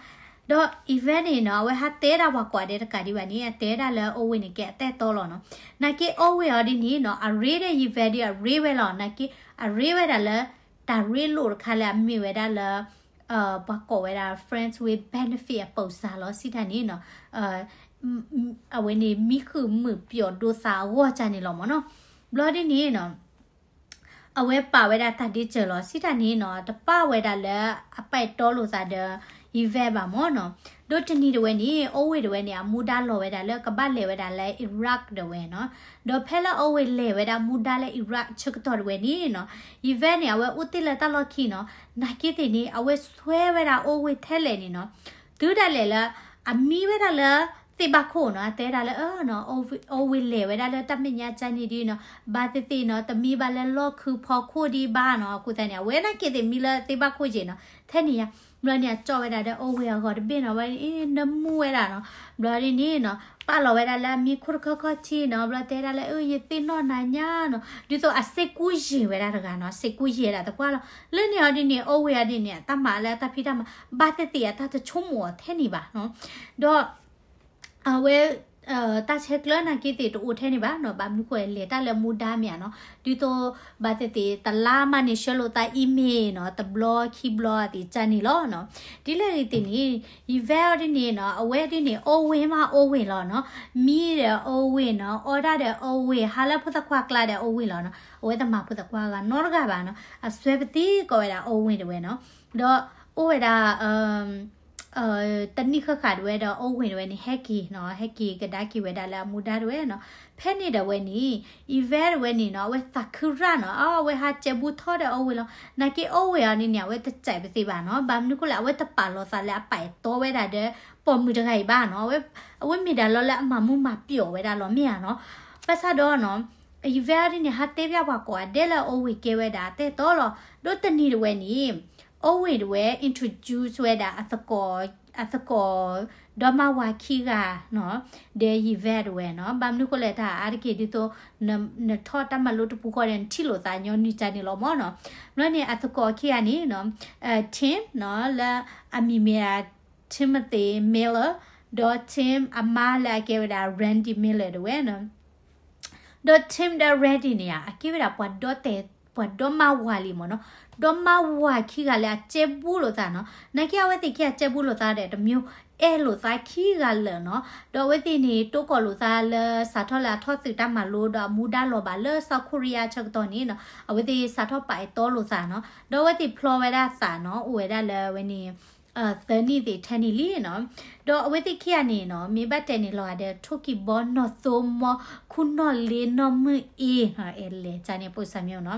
ဒီး Yvette န့ၣ်နီၤ အဝဲဟးတဲဒၣ်ပှၤကိးဂၤဒဲးတကးဒံးဘၣ်န့ၣ် အတဲဒၣ်လၢ Owen န့ၣ် ကဲအတဲတီလီၤနီၤ. နာ်က့ Owen အီၤဒ်န့ၣ်နီၤ အရ့ဒီး Yvette ဒ်အရ့ဝဲလီၤ. နာ်က့ အရ့ဝဲဒၣ်လၢ တၢ်ရ့လိာ်တခါလၢအမ့ၢ်ဝဲဒၣ်လၢ ပှၤကိးဝဲဒၣ် friends with benefit အပိာ်စၢ်လီၤ စံးတၢ်န့ၣ်နီၤ. အဝဲန့ၣ် မံဃုာ်မုာ်ပျီၣ်ဒိသးအဂီၢ်ကန့ၣ်လီၤမ့ၢ်နီၤ. ဘျီဒ်န့ၣ်နီၤ အဝဲပာ်ဝဲဒၣ်တၢ်ဒ့စၢၤလီၤ စံးတၢ်န့ၣ်နီၤ တပာ်ဝဲဒၣ်လၢအပဲာ်တီလိာ်သးဒီး Yvette ဘၣ်မ့ၢ်နီၤ. ဒီးတနံၤတဝဲန့ၣ် Owen တဝဲန့ၣ် အမူဒါလီၤဝဲဒၣ်လၢကဘၣ်လဲၤဝဲဒၣ်လၢ Iraq တဝဲနီၤ. ဒီးဖဲလၢ Owen လဲၤဝဲဒၣ်မူဒါလၢ Iraq ဆၢကတီၢ်တဝဲန့ၣ်နီၤ Yvette န့ၣ် အဝဲအိၣ်တ့ၢ်လၢတၢ်လီၢ်ခံနီၤ. နာ်က့သ့ၣ်န့ၣ် အဝဲဆွဲဝဲဒၣ် Owen ထဲလဲၣ်န့ၣ်နီၤ တုၤဒၣ်လဲာ်လၢ အမံဝဲဒၣ်လၢ သ့ၣ်ဘၣ်ခိၣ်နီၤ အတဲဒၣ်လၢ Owen လဲၤဝဲဒၣ်လၢတၢ်မဲာ်ညါကန့ၣ်ဒ်နီၤ ဘၣ်သ့ၣ်သ့ၣ်နီၤ တမံဘၣ်လၢလီၢ်ခုဖီခိၣ်ဒံးဘၣ်နီၤ. အဃိသတးန့ၣ် အဝဲနာ်က့သ့ၣ်မံလၢသ့ၣ်ဘၣ်ခိၣ်က့နီၤ ထဲန့ၣ်ယါ. ဘျီန့ၣ် အကၠီဝဲဒၣ်ဒီး Owen အဂီၢ်တဘ့ၣ်နီၤ ဝဲနၢမူဝဲဒၣ်နီၤ. ဘျီဒ်န့ၣ်နီၤ ပာ်လီၤဝဲဒၣ်လၢအမံခိၣ်တခီခီၣ်ထံးနီၤ ဘျီတဲဒၣ်လၢ ယသ့ၣ်နီၣ်နၤညါနီၤ ဒ်သိးအစ့ကူယံာ်ဝဲဒၣ်တဂၤနီၤ စ့ကူယံာ်ဝဲဒၣ်သပှၢ်လီၤ. လၢန့ၣ်အီၤဒ်န့ၣ် Owen အီၤဒ်န့ၣ် အတၢ်မၤလၢအတၢ်ဖံးတၢ်မၤ ဘၣ်သ့ၣ်သ့ၣ်အတၢ်တဆိကမိၣ်အီၤထဲန့ၣ်ဘၣ်နီၤ. ဒီး အဝဲ တၢ်ဆဲးကျၢနာ်က့သ့ၣ်တအိၣ်ထဲန့ၣ်ဘၣ်နီၤ ဘၣ်မနုၤဃိလဲၤတၢ်လၢမူဒါမ့ၢ်ဧါနီၤ ဒ်သိး ဘၣ်သ့ၣ်သ့ၣ်တလါမးန့ၣ် ဆှၢလိာ်သး email နီၤ တဘျီခံဘျီသ့ၣ်ကန့ၣ်လီၤနီၤ. ဒ်လဲၣ်ဂ့ၤသ့ၣ်န့ၣ် Yvette အီၤဒ်န့ၣ်နီၤ အဝဲဒ်န့ၣ် Owen မး Owen လီၤနီၤ မံဒီး Owen နီၤ အီၣ်ဒၣ်ဒီး Owen ဟးလၢဖိသၣ်ခွါကျါဒီး Owen လီၤနီၤ အဝဲတမၤဖိသၣ်ခွါဂၤနီတဂၤဘၣ်နီၤ အစွဲပသံကိးဝဲဒၣ် Owen တဝဲနီၤ ဒီးအိၣ်ဝဲဒၣ် တနံၣ်ဃၣ်ဃၣ်တဝဲဒီး Owen တဝဲန့ၣ် ဟဲက့ၤနီၤ, ဟဲက့ၤကဒါက့ၤဝဲဒၣ်လၢအမူဒါတဝဲနီၤ. ဖဲန့ၣ်ဒီးဝဲန့ၣ် Yvette တဝဲန့ၣ်နီၤ အဝဲသးခုရၣ်နီၤ, အဝဲဟးကဲဘူးထီၣ်ဒီး Owen လီၤ. နာ်က့ Owen အီၤန့ၣ်န့ၣ် အဝဲတစဲးပသ့ဘၣ်နီၤ, ဘၣ်မနုၤဃိလဲၣ် အဝဲတပာ်လီၤသးလၢအပာ်အဲၣ်တီဝဲဒၣ်ဒီး ပိာ်မုၣ်တဂၤအံၤဘၣ်နီၤ, အဝဲမ့ၢ်ဒၣ်လီၤလၢအမၤမူမၤပျီၣ်ဝဲဒၣ်လီၤမ့ၢ်ဧါနီၤ. ဘၣ်ဆၣ်ဒီးနီၤ Yvette အီၤန့ၣ်န့ၣ် ဟးတဲပျၢ်ပှၤကိးဂၤဒဲးလၢ Owen ကဲဝဲဒၣ်အတၢ်အဲၣ်တီလီၤ. ဒီးတနံၤတဝဲန့ၣ် Owen တဝဲ introduce ဝဲဒၣ် အသကိး ဒီမါဝၤခံဂၤနီၤ, ဒီး Yvette တဝဲနီၤ. ဘၣ်မနုၤဃိလဲၣ် တၢ်အါတက့ၢ်ဒ်သိး နထီၣ်တၢ်မၤလိတပူၤဃီဒီး နထံၣ်လိာ်သးညီနုၢ်တၢ်န့ၣ်လီၤမ့ၢ်နီၤ. ဘျီန့ၣ် အသကိးခံဂၤန့ၣ်နီၤ Tim နီၤ လၢအမံၤမ့ၢ်ဒၣ် Timothy Miller, ဒီး Tim အမါလၢအကဲဝဲဒၣ် Randy Miller တဝဲနီၤ. ဒီး Tim ဒီး Randy န့ၣ်ဧါ အကဲဝဲဒၣ်ပှၤဒီတဲာ် ပှၤဒီမါဝၤလံမ့ၢ်နီၤ, ဒီမါဝၤခံဂၤလၢအကဲဘူးလိာ်သးနီၤ. နာ်က့အဝဲသ့ၣ်ခံဂၤကဲဘူးလိာ်သးဒီးတမျိုး အဲၣ်လိာ်သးခံဂၤလၢာ်နီၤ. ဒီးအဝဲသ့ၣ်န့ၣ် တိၢ်ကီၢ်လိာ်သးလၢစးထီၣ်လၢအထီၣ်သုးတၢ်မၤလိဒီးအမူဒါလီၤဘၣ်လၢ South Korea ဆၢကတီၢ်န့ၣ်နီၤ, အဝဲသ့ၣ်စးထီၣ်ပာ်အဲၣ်တီလိာ်သးနီၤ. ဒီးအဝဲသ့ၣ်ဖျီဝဲဒၣ်သးနီၤ, အိၣ်ဝဲဒၣ်လၢအဝဲန့ၣ် သၢနံၣ်သ့ၣ်ထဲန့ၣ်လံနီၤ. ဒီးအဝဲသ့ၣ်ခံဂၤန့ၣ်နီၤ မ့ၢ်ဘၣ်တဲန့ၣ်လီၤဂာ်ဒီး ထိၣ်ကံၢ်ဘီနီၢ်သိမီ ခူၣ်နီၢ်လ့နီၢ်မုၢ်အ့နီၤ, အဲလဲၤကန့ၣ် ပိၢ်စၢ်မ့ၢ်နီၤ.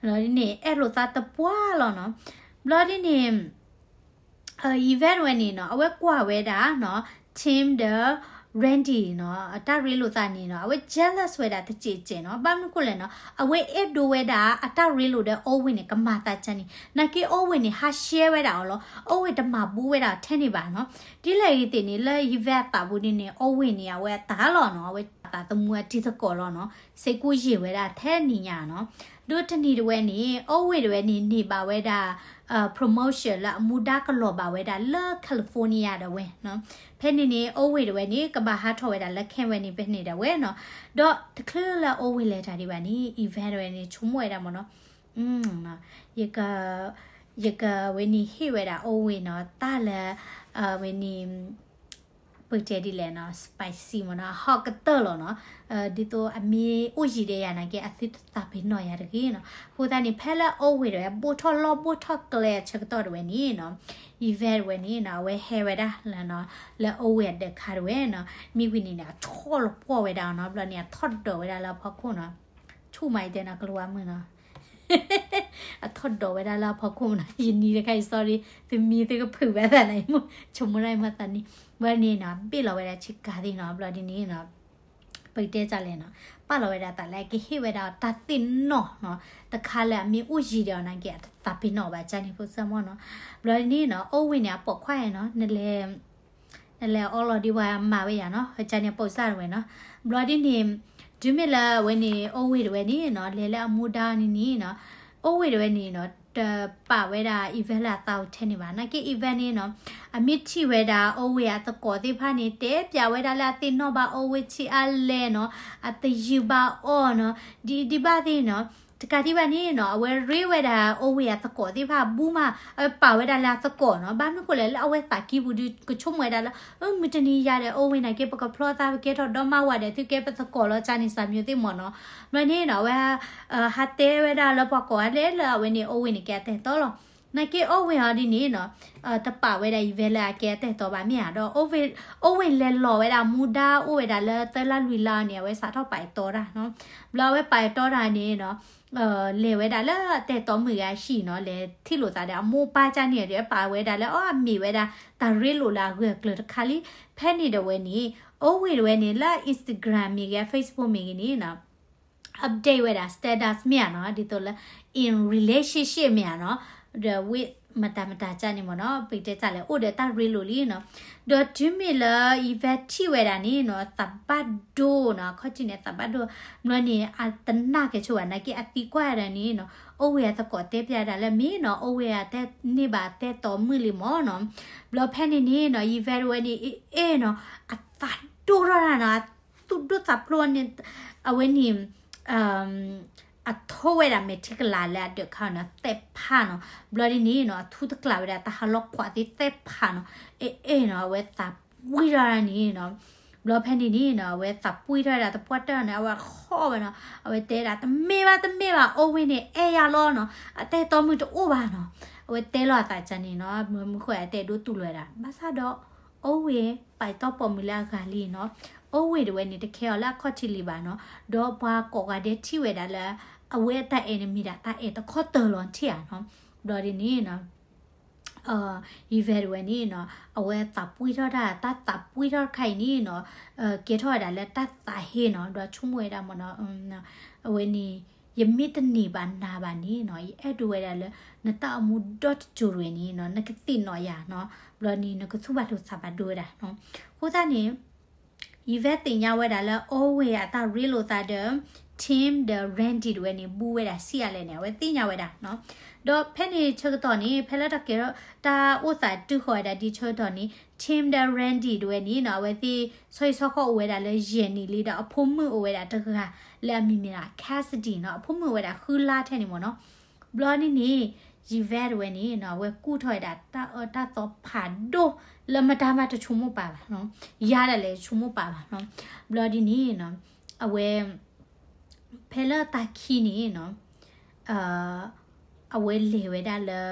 ဘျီဒ်န့ၣ် အဲၣ်လိာ်သးတပှၢ်လီၤနီၤ. ဘျီဒ်န့ၣ် Yvette ဝဲန့ၣ်နီၤ အဝဲကွၢ်ဝဲဒၣ်နီၤ Tim ဒီး Randy နီၤ အတၢ်ရ့လိာ်သးန့ၣ်နီၤ အဝဲ jealous ဝဲဒၣ်တစဲးစဲးနီၤ. ဘၣ်မနုၤဃိလဲၣ်နီၤ အဝဲအဲၣ်ဒိးဝဲဒၣ်အတၢ်ရ့လိာ်ဒီး Owen န့ၣ် ကမၤသးကန့ၣ်. နာ်က့ Owen န့ၣ် ဟး share ဝဲဒၣ်အီၤလီၤ. Owen တမၤဘူးဝဲဒၣ်အီၤထဲန့ၣ်ဘၣ်နီၤ. ဒ်လဲၣ်ဂ့ၤသ့ၣ်န့ၣ် လၢ Yvette အသးပူၤဒ်န့ၣ် Owen န့ၣ် အဝဲအသးလီၤနီၤ, အဝဲသးသမူအတံၤသကိးလီၤနီၤ. စ့ၢ်ကီးယံာ်ဝဲဒၣ်ထဲန့ၣ်ညါနီၤ. ဒီးတနံၤတဝဲန့ၣ် Owen တဝဲန့ၣ် န့ၢ်ဘၣ်ဝဲဒၣ် promotion လၢအမူဒါကလီၤဘၣ်ဝဲဒၣ်လၢ California ဒၣ်ဝဲနီၤ. ဖဲန့ၣ်န့ၣ် Owen တဝဲန့ၣ် ကဘၣ်ဟးထီၣ်ဝဲဒၣ်လၢ camp ဝဲန့ၣ် ဖဲန့ၣ်ဒၣ်ဝဲနီၤ. ဒီးတချုးလၢ Owen လဲၤတၢ်ဒံးဘၣ်န့ၣ် Yvette တဝဲန့ၣ် ဆိကမိၣ်ဝဲဒၣ်မ့ၢ်နီၤ, ယက ယကဝဲန့ၣ်ဟ့ၣ်ဝဲဒၣ် Owen နီၤ တၢ်လၢ ဝဲန့ၣ် ပတဲဒ်လဲၣ်နီၤ spicy မ့ၢ်နီၤ ဟီၣ်ကတၢၢ်လီၤနီၤ. ဒ်သိးအမ့ၢ်အိၣ်ယံၤဒီးယၤနာ်က့ အသုတသးပ့ၤနီၣ်ယၤတဂ့ၤနီၤ. အဃိသတးန့ၣ် ဖဲလၢ Owen တဝဲ ဘိၣ်ထီၣ်လီၢ်ဘိၣ်ထီၣ်ကျဲအဆၢကတီၢ်တဝဲန့ၣ်နီၤ Yvette တဝဲန့ၣ်နီၤ အဝဲဟဲဝဲဒၣ်လၢနီၤ လၢ Owen အဒၢးခါတဝဲနီၤ. မ့ၢ်ဝံၤန့ၣ်န့ၣ် အဆီၣ်လီၤပှီၢ်ဝဲဒၣ်နီၤ. ဘျီန့ၣ် အထီၣ်ဒိးဝဲဒၣ်လၢအဖီခိၣ်နီၤ. ဆူၣ်မးအံၤတဲနီၤ ကလၤဝါမုၣ်နီၤ အထီၣ်ဒိးဝဲဒၣ်လၢအဖီခိၣ်နီၤ. ယနံၤတခါအံၤ sorry သုမံသုကဖုးဘၣ်သးန့ၣ် ဆိကမိၣ်ဒၣ်မ့ၢ်သးန့ၣ်. ဘျီန့ၣ်နီၤ ဘ့ၣ်လီၤဝဲဒၣ်ဆ့ကၤသ့ၣ်နီၤ. ဘျီဒ်န့ၣ်နီၤ ပကတဲတၢ်လဲၣ်နီၤ ပာ်လီၤဝဲဒၣ်သးလၢကဟ့ၣ်ဝဲဒၣ်တၢ်သ့ၣ်နီၣ်နီၤ တခါလၢအမ့ၢ်အိၣ်ယံၤဒီးအီၤနာ်က့ အတသးပ့ၤနီၣ်ဘၣ်ကန့ၣ် ဖိစၢ်မ့ၢ်နီၤ. ဘျီဒ်န့ၣ်နီၤ Owen န့ၣ် အပိာ်ခွါနီၤ နလဲၤ နလဲၤအီလီၤဒံးဝဲမၤဝဲယၤနီၤ ကန့ၣ် ပိာ်စၢ်တဝဲနီၤ. ဘျီဒ်န့ၣ် တုၤမ့ၢ်လၢအဝဲန့ၣ် Owen တဝဲန့ၣ်နီၤ လဲၤလၢအမူဒါအီၤန့ၣ်န့ၣ်နီၤ Owen တဝဲန့ၣ်နီၤ တပာ်ဝဲဒၣ် Yvette လၢအသးအိၣ်ထဲန့ၣ်ဘၣ်. နာ်က့ Yvette န့ၣ်နီၤ အမ့ၢ်ထံၣ်ဝဲဒၣ် Owen အသကိးသ့ၣ်တဖၣ်န့ၣ် တဲပျးဝဲဒၣ်လၢအသ့ၣ်နီၣ်ဘၣ် Owen ဆံးအါလဲၣ်နီၤ အသယုၢ်ဘၣ်အီၤနီၤ ဒ်ဒ်ဘၣ်သ့ၣ်နီၤ တကးဒံးဘၣ်န့ၣ်နီၤ အဝဲရ့ဝဲဒၣ် Owen အသကိးသ့ၣ်တဖၣ်အဘူးမး အဝဲပာ်ဝဲဒၣ်လၢအသကိးနီၤ. ဘၣ်မနုၤဃိလဲၣ် လၢအဝဲသးကံၢ်ပူၤဒုး ကဆိကမိၣ်ဝဲဒၣ်လၢ မုၢ်တနံၤယၤဒီး Owen နာ်က့ ပကဖျီသး ပကဲထီၣ်ဒီမါဝၤဒီး သုကဲပသကိးလီၤ ကန့ၣ် စၢ်မံၤသ့ၣ်မ့ၢ်နီၤ. ဘျီန့ၣ်နီၤ အဝဲ ဟးတဲဝဲဒၣ်လၢပှၤကိးဂၤဒဲးလၢအဝဲန့ၣ် Owen န့ၣ် ကဲအတၢ်အဲၣ်တီလီၤ. နာ်က့ Owen အီၤဒ်န့ၣ်နီၤ တပာ်ဝဲဒၣ် Yvette လၢအကဲအတၢ်အဲၣ်တီဘၣ်မ့ၢ်ဧါ. ဒီး Owen လဲၤလီၤဝဲဒၣ်မူဒါ အိၣ်ဝဲဒၣ်လၢသၢလါလွံၢ်လါန့ၣ် အဝဲစးထီၣ်ပာ်အဲၣ်တီတၢ်နီၤ. ဘျီအဝဲပာ်အဲၣ်တီတၢ်န့ၣ်နီၤ လဲၤဝဲဒၣ်လၢတၢ်အဲၣ်တီမုၣ်ဂၤဟံၣ်နီၤ လဲၤထံၣ်လိာ်သးဒီးအမိၢ်ပၢ်ကန့ၣ်ဒီး ပာ်ဝဲဒၣ်လၢအီၤ အမ့ၢ်ဝဲဒၣ် တၢ်ရ့လိာ်လၢအဂၢၢ်အကျၢၤတခါလံ. ဖဲန့ၣ်တဝဲန့ၣ် Owen တဝဲန့ၣ် လၢ Instagram မ့ၢ်ဂ့ၤ Facebook မ့ၢ်ဂ့ၤန့ၣ်နီၤ update ဝဲဒၣ် status မ့ၢ်ဧါနီၤ ဒ်သိးလၢ in relationship မ့ၢ်ဧါနီၤ ဒီး with မတၤမတၤကန့ၣ်မ့ၢ်နီၤ ပကတဲတၢ်လဲၣ် အိၣ်ဒီးတၢ်ရ့လိာ်လံနီၤ. ဒီးတုၤမ့ၢ်လၢ Yvette ထံၣ်ဝဲဒၣ်န့ၣ်နီၤ သးဘၣ်ဒိနီၤ ခီၣ်ထံးန့ၣ် သးဘၣ်ဒိ ဘျီန့ၣ် အတနာ်က့ၤဆိဘၣ် နာ်က့အသံကွၢ်ဒၣ်န့ၣ်နီၤ Owen အသကိးတဲပျးဒၣ်လၢမ့ၢ်နီၤ Owen အတန့ၢ်ဘၣ်တၢ်အဲၣ်တီမုၣ်လံမ့ၢ်နီၤ. ဘျီဖဲန့ၣ်န့ၣ်နီၤ Yvette ဝဲန့ၣ် အဲၣ်နီၤ အသးဒိၣ်ထီၣ်ဒၣ်နီၤ သူၣ်ဒိၣ်သးဖျိးန့ၣ် အဝဲန့ၣ် အထိဝဲဒၣ်မဲာ်ထံကလၤလၢအဒၢးခါနီၤ သဲးဖးနီၤ. ဘျီဒ်န့ၣ်နီၤ အထူတကျးဝဲဒၣ် တၢ်ဟးလီၤကွၢ်သ့ၣ်သဲးဖးနီၤ အဲၣ်အဲၣ်နီၤ အဝဲသးပှံၢ်ထီၣ်ဒၣ်န့ၣ်နီၤ. ဘျီဖဲန့ၣ်န့ၣ်နီၤ အဝဲသးပှံၢ်ထီၣ်ဝဲဒၣ်သပှၢ်တၢၢ်န့ၣ် အဝဲဟီၣ်ဝဲနီၤ အဝဲတဲဒၣ် တမ့ၢ်ဘၣ်တမ့ၢ်ဘၣ် Owen န့ၣ် အဲၣ်ယၤလီၤနီၤ အတၢ်အဲၣ်တီမုၣ်တအိၣ်ဘၣ်နီၤ. အဝဲတဲလီၤအသးန့ၣ်နီၤ, မုၢ်ဃဲအတဲဒိတူၢ်လိာ်ဝဲဒၣ် ဘၣ်ဆၣ်ဒီး Owen ပာ်တီၢ်ပိာ်မုၣ်လၢအဂၤလံနီၤ, Owen တဝဲန့ၣ် တခဲအီၤလၢအခီၣ်ထံးလံဘၣ်နီၤ, ဒီးပှၤကိးဂၤဒဲးထံၣ်ဝဲဒၣ်လၢ အဝဲအတၢ်အဲၣ်န့ၣ်မ့ၢ်ဒၣ်တၢ်အဲၣ်တခီတၢၤလီၤထံၣ်ဧါနီၤ, ဘျီဒ်န့ၣ်နီၤ Yvette တဝဲန့ၣ်နီၤ အဝဲသးပှ့ၤထီၣ်တၢ် တၢ်သးပှ့ၤထီၣ်တခါအံၤန့ၣ်နီၤ, ကဲထီၣ်ဝဲဒၣ်လၢတၢ်သးဟ့နီၤ, ဒီးဆိကမိၣ်ဝဲဒၣ်မ့ၢ်နီၤ, အဝဲန့ၣ် ယမ့ၢ်တန့ၢ်ဘၣ်နၤဘၣ်န့ၣ်နီၤ, ယအဲၣ်ဒိးဝဲဒၣ်လၢ နတၢ်အိၣ်မူဒီတစိၤတဝဲန့ၣ်နီၤ နကသ့ၣ်နီၣ်ယၤနီၤ, ဘျီန့ၣ် နကသူၣ်ဘၣ်ဒိသးဘၣ်ဒိဝဲဒၣ်နီၤ, အဃိသတးန့ၣ် Yvette သ့ၣ်ညါဝဲဒၣ်လၢ Owen အတၢ်ရ့လိာ်သးဒီး Tim ဒီး Randy တဝဲန့ၣ် ဘူးဝဲဒၣ်ဆံးအါလဲၣ်န့ၣ် အဝဲသ့ၣ်ညါဝဲဒၣ်နီၤ, ဒီးဖဲန့ၣ်ဆၢကတီၢ်န့ၣ် ဖဲလၢတၢ်ကဲထီၣ် တၢ်အိၣ်သးတုၤဃီၤဝဲဒၣ်ဒ်ဆၢကတီၢ်န့ၣ် Tim ဒီး Randy တဝဲန့ၣ်နီၤ အဝဲသ့ၣ် ဆီဟံၣ်ဆီဃီအိၣ်ဝဲဒၣ်လၢယဲၢ်နံၣ်လံဒီး အဖိမုၣ်အိၣ်ဝဲဒၣ်တဂၤ လၢအမံၤမ့ၢ်ဒၣ် Cassidy နီၤ, အဖိမုၣ်အိၣ်ဝဲဒၣ်ဃုလါထဲန့ၣ်မ့ၢ်နီၤ, ဘျီန့ၣ်န့ၣ် Yvette တဝဲန့ၣ်နီၤ အဝဲကူၣ်ထီၣ်ဝဲဒၣ်တၢ်အၢတၢ်သီဖးဒိၣ် လၢမတၤမးတဆိကမိၣ်ပာ်ဘၣ်နီၤ, ယၤဒၣ်လဲာ်ဆိကမိၣ်ပာ်ဘၣ်နီၤ, ဘျီဒ်န့ၣ်နီၤ အဝဲ ဖဲလၢတၢ်ခံန့ၣ်နီၤ အဝဲလဲၤဝဲဒၣ်လၢ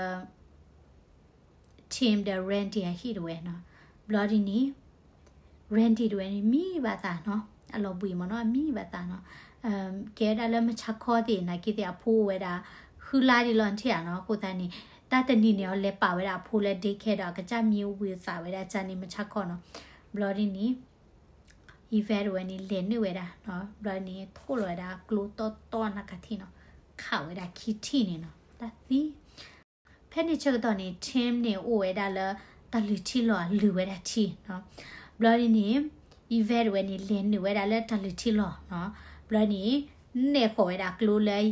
Tim ဒီး Randy အဟံၣ်တဝဲနီၤ, ဘျီဒ်န့ၣ် Randy တဝဲန့ၣ် မံဘၣ်သးနီၤ, အလီၤဘှံးမ့ၢ်နီၤ အမံဘၣ်သးနီၤ, ကဲဒၣ်လၢမုၢ်ဆါခီသ့ၣ် နာ်က့သ့ၣ်အဖိအိၣ်ဝဲဒၣ် ဃုလါဒ်လီၤထံၣ်ဧါနီၤ, အဃိသတးန့ၣ် တၢ်တနံၤန့ၣ် အလဲၤပာ်ဝဲဒၣ်အဖိလၢ daycare ဒီး အကစၢ်မံဝံၤသးဝဲဒၣ်န့ၣ် မုၢ်ဆါခီနီၤ, ဘျီဒ်န့ၣ် Yvette တဝဲန့ၣ် လဲၤနုာ်ဝဲဒၣ်နီၤ, ဘျီန့ၣ် ထိၣ်လီၤဝဲဒၣ်ကျိတီတီနးကထံၣ်နီၤ, ခးဝဲဒၣ်ခံထံၣ်န့ၣ်နီၤ, တၢ်သံ ဖဲန့ၣ်ဆၢကတီၢ်န့ၣ် Tim န့ၣ် အိၣ်ဝဲဒၣ်လၢတၢ်လုၢ်ထံလီၤ လုၢ်ဝဲဒၣ်ထံနီၤ, ဘျီဒ်န့ၣ် Yvette တဝဲန့ၣ် လဲၤနုာ်ဝဲဒၣ်လၢတၢ်လုၢ်ထံလီၤနီၤ, ဘျီန့ၣ် နဲၣ်ဃီၤဝဲဒၣ်ကျိလၢ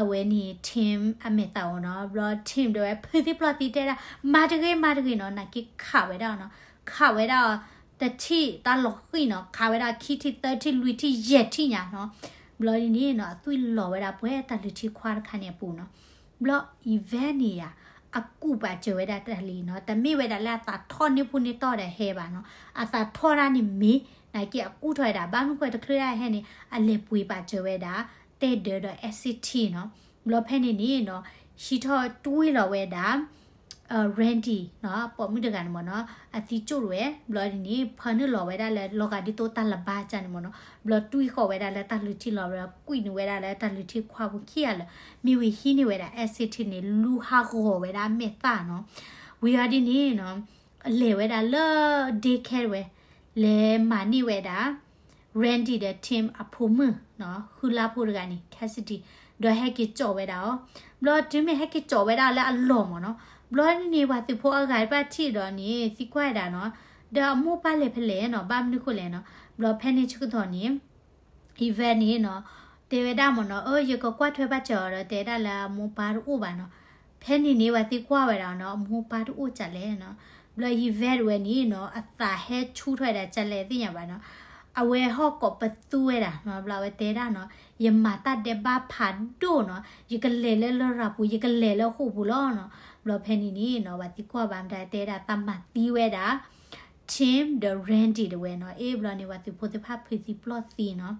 အဝဲန့ၣ် Tim အမဲာ်သၣ်အီၤနီၤ, ဘျီ Tim တဝဲ ဖုးသံပျီၢ်သံတဲဒၣ် မၤတဂ့ၤ မၤတဂ့ၤနီၤ, နာ်က့ခးဝဲဒၣ်နီၤ, ခးဝဲဒၣ်အီၤ တထံၣ်တၢ်လီၤဃံၤနီၤ, ခးဝဲဒၣ်ခံထံၣ်သၢထံၣ်လွံၢ်ထံၣ်ယဲၢ်ထံၣ်ညါနီၤ, ဘျီဒ်န့ၣ်နီၤ အသွံၣ်လီၤဝဲဒၣ်ပှဲၤတၢ်လုၢ်ထံခွါတခါန့ၣ်အပူၤနီၤ, ဘျီ Yvette န့ၣ်ယၤ အကူၣ်ပာ်စၢၤဝဲဒၣ်တၢ်လံနီၤ, တမ့ၢ်ဝဲဒၣ်လၢအသးထီၣ်န့ၢ်ဖိန့ၢ်တီၢ်ဒီးဟဲဘၣ်နီၤ, အသးထီၣ်တၢ်န့ၣ်မ့ၢ် နာ်က့အကူၣ်ထီၣ်ဝဲဒၣ် ဘၣ်မနုၤဃိတချုးဒၣ်ဟဲန့ၣ် အလဲၤပှ့ၤပာ်စၢၤဝဲဒၣ် တဲဒၢဒီး acid နီၤ, ဘျီဖဲန့ၣ်န့ၣ်နီၤ ဟံးထီၣ်တွံၢ်လီၤဝဲဒၣ် Randy နီၤ, ပိာ်မုၣ်တဂၤန့ၣ်မ့ၢ်နီၤ, အသံကၠိၣ်တဝဲ, ဘျီဒ်န့ၣ် ဖၢနုာ်လီၤဝဲဒၣ်လၢလီၤဂာ်ဒ်သိးတၢ်လၢၤဘါကန့ၣ်မ့ၢ်နီၤ, ဘျီတွံၢ်ဃီၤဝဲဒၣ်လၢတၢ်လုၢ်ထံလီၤ ဘျီကွံာ်နုာ်ဝဲဒၣ်လၢတၢ်လုၢ်ထံခွါပူၤခံဂၤလၢာ်, မ့ၢ်ဝံၤဟံးန့ၢ်ဝဲဒၣ် acid န့ၣ် လူၤဟးဂီၤဝဲဒၣ်အမဲာ်သၣ်နီၤ, ဝံၤအီၤဒ်န့ၣ်နီၤ လဲၤဝဲဒၣ်လၢ daycare တဝဲ, လဲၤမၤန့ၢ်ဝဲဒၣ် Randy ဒီး Tim အဖိမုၣ်နီၤ, ဃုလါဖိတဂၤန့ၣ် Cassidy, ဒီးဟဲက့ၤကၠီၣ်ဝဲဒၣ်အီၤ, ဘျီတုၤမ့ၢ်ဟဲက့ၤကၠီၣ်ဝဲဒၣ်လၢအလီၢ်မ့ၢ်နီၤ, ဘျီန့ၣ် ပှၤသုးဖိအဂၤတဖၣ်ထံၣ်ဒီးန့ၣ် သံကွၢ်ဝဲဒၣ်နီၤ, ဒီးအမိၢ်ပၢ်လဲၤဖဲလဲၣ်နီၤ, ဘၣ်မနုၤဃိလဲၣ်နီၤ, ဘျီဖဲန့ၣ်ဆၢကတီၢ်န့ၣ် Yvette န့ၣ်နီၤ, တဲဝဲဒၣ်မ့ၢ်နီၤ, အၢ ယကကွၢ်ထွဲဘၣ်စၢၤအီၤဒီး တဲဒၣ်လၢအမိၢ်ပၢ်တအိၣ်ဘၣ်နီၤ, ဖဲန့ၣ်န့ၣ် ပှၤသံကွၢ်ဝဲဒၣ်နီၤ, အမိၢ်ပၢ်တအိၣ်ကလဲၣ်နီၤ, ဘျီ Yvette တဝဲန့ၣ်နီၤ, အသးဟဲဆူၣ်ထီၣ်ဝဲဒၣ်ကလဲၣ်သ့ၣ်ညါဘၣ်နီၤ, အဝဲဟီၣ်ကိးပသူဝဲဒၣ်နီၤ, ဘျီအဝဲတဲဒၣ်နီၤ, ယမၤတၢ်ဒဲးဘးဖးဒိၣ်နီၤ, ယကလဲၤလၢလရာ်ပူၤ ယကလဲၤလၢဃိာ်ပူၤလီၤနီၤ, ဘျီဖဲန့ၣ်န့ၣ်နီၤ, ပှၤသံကွၢ်ဘၣ်မတၤတဲဒၣ် သးမၤသံဝဲဒၣ် Tim ဒီး Randy တဝဲနီၤ, အ့ ဘျီန့ၣ် ပှၤသုးဖိသ့ၣ်တဖၣ်ဖုးသံပျီၢ်သံနီၤ,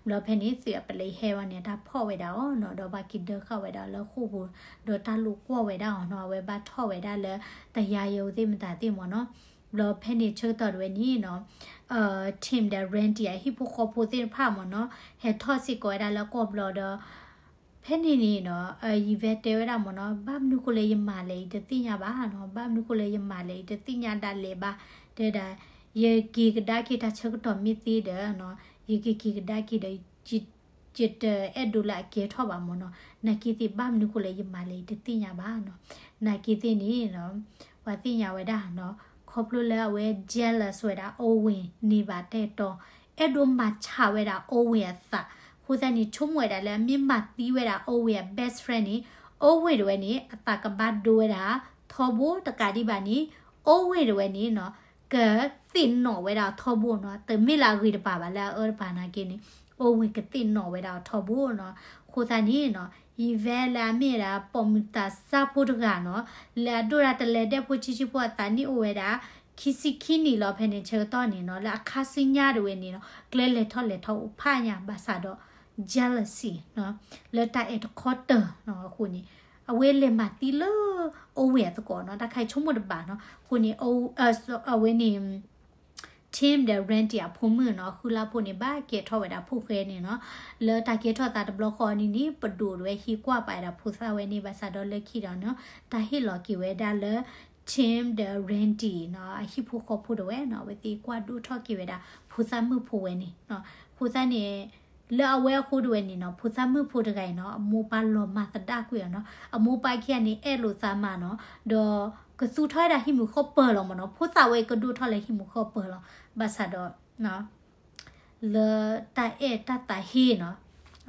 ဘျီဖဲန့ၣ် သုးအပလဲဟဲဝဲန့ၣ် တၢ်ဖီၣ်ဝဲဒၣ်အီၤနီၤ, ဒီးဘၣ်က့ၤဒၢဃာ်ဝဲဒၣ်လၢဃိာ်ပူၤ, ဒီးတၢ်လိာ်ကွီၢ်ဝဲဒၣ်အီၤနီၤ, အဝဲဘၣ်ထီၣ်ဝဲဒၣ်လၢ တယၤယိၤသ့ၣ်မတၤသ့ၣ်မ့ၢ်နီၤ, ဘျီဖဲန့ၣ်ဆၢကတီၢ်တဝဲန့ၣ်နီၤ, Tim ဒီး Randy အဟံၣ်ဖိဃီဖိသ့ၣ်တဖၣ်မ့ၢ်နီၤ, ဟဲထီၣ်စ့ၢ်ကီးဝဲဒၣ်လၢကီၢ်ဘျီဒီး ဖဲန့ၣ်န့ၣ်နီၤ, Yvette တဲဝဲဒၣ်မ့ၢ်နီၤ, ဘၣ်မနုၤဃိလၢယမၤလဲၣ် ယတသ့ၣ်ညါဘၣ်နီၤ, ဘၣ်မနုၤဃိလၢယမၤလဲၣ် ယတသ့ၣ်ညါဒၣ်လဲာ်ဘၣ်, တဲဒၣ်, ယက့ၤကဒါက့ၤတၢ်ဆၢကတီၢ်မ့ၢ်သ့ဒီးနီၤ, ယကက့ၤကဒါက့ၤဒီး ယတအဲၣ်ဒိးလၢအကဲထီၣ်ဘၣ်မ့ၢ်နီၤ, နာ်က့သ့ၣ် ဘၣ်မနုၤဃိလၢယမၤလဲၣ် ယတသ့ၣ်ညါဘၣ်နီၤ, နာ်က့သ့ၣ်န့ၣ်နီၤ, ပှၤသ့ၣ်ညါဝဲဒၣ်နီၤ, ခီဖျိလၢအဝဲ jealous ဝဲဒၣ် Owen န့ၢ်ဘၣ်တၢ်အဲၣ်တီ, အဲၣ်ဒိးမၤဆးဝဲဒၣ် Owen အသး, အဃိသတးန့ၣ် ဆိကမိၣ်ဝဲဒၣ်လၢအမ့ၢ်မၤသံဝဲဒၣ် Owen အ best friend န့ၣ်, Owen တဝဲန့ၣ် အသးကဘၣ်ဒိဝဲဒၣ်ထီဘိတကးဒံးဘၣ်န့ၣ်, Owen တဝဲန့ၣ်နီၤ, ကသ့ၣ်နီၣ်ဝဲဒၣ်အီၤထီဘိနီၤ, တမ့ၢ်လၢအဂ့ၤတပၤဘၣ်လၢအအၢတပၤနာ်က့န့ၣ်, Owen ကသ့ၣ်နီၣ်ဝဲဒၣ်အီၤထီဘိနီၤ, အဃိသတးန့ၣ်နီၤ, Yvette လၢအမ့ၢ်ဝဲဒၣ်ပိာ်မုၣ်သးစၢ်ဖိတဂၤနီၤ, လၢအဒိၣ်ဒၣ်တလဲၤဒဲဖိဆံးဆံးဖိအသးနံၣ်အိၣ်ဝဲဒၣ် ခံဆံခံနံၣ်လီၤ, ဖဲန့ၣ်ဆၢကတီၢ်န့ၣ်နီၤ, လၢအခါဆူညါတဝဲန့ၣ်နီၤ, ကျဲလဲၤထီၣ်လဲၤထီအိၣ်ဖးညါဘၣ်ဆၣ်ဒီး jealousy နီၤ, လၢတၢ်အဲၣ်တခီတၢၤနီၤ, အဃိန့ၣ် အဝဲလဲၤမၤသံလၢ Owen အသကိးနီၤ, တၢ်ခါအံၤဆိကမိၣ်တဘၣ်နီၤ. အဃိန့ၣ် အဝဲန့ၣ် Tim ဒီး Randy အဖိမုၣ်နီၤ, အဃုလါဖိန့ၣ် ဘၣ်ကဲထီၣ်ဝဲဒၣ်ဖိၣ်ဃဲန့ၣ်နီၤ. လၢတၢ်ကဲထီၣ်သးတဘျီဃီန့ၣ်န့ၣ် ပဒိၣ်တဝဲဟံးကွၢ်ပာ်ဝဲဒၣ်ဖိသၣ်ဝဲန့ၣ် ဘၣ်ဆၣ်ဒီးလၢခံဒီးနီၤ တၢ်ဟ့ၣ်လီၤက့ၤဝဲဒၣ်လၢ Tim ဒီး Randy နီၤ အဟံၣ်ဖိဃီဖိတဝဲနီၤ, အဝဲသ့ၣ်ကွၢ်ဒိၣ်ထီၣ်က့ၤဝဲဒၣ် ဖိသၣ်မုၣ်ဖိဝဲန့ၣ်နီၤ. အဃိသတးန့ၣ် လၢအဝဲအဃိတဝဲန့ၣ်နီၤ, ဖိသၣ်မုၣ်ဖိတဂၤအံၤနီၤ အမိၢ်ပၢ်လီၤမၢ်သဒၣ်ကွံာ်အီၤနီၤ, အမိၢ်ပၢ်ခံဂၤန့ၣ် အဲၣ်လိာ်သးမးနီၤ, ဒီးကသူထီၣ်ဝဲဒၣ်ဟံၣ်မုာ်ဃီပၢၤလီၤမးနီၤ, ဖိသၣ်ဝဲကဒိၣ်ထီၣ်လၢဟံၣ်မုာ်ဃီပၢၤလီၤ. ဘၣ်ဆၣ်ဒီး လၢတၢ်အဲၣ်တၢ်သးဟ့နီၤ,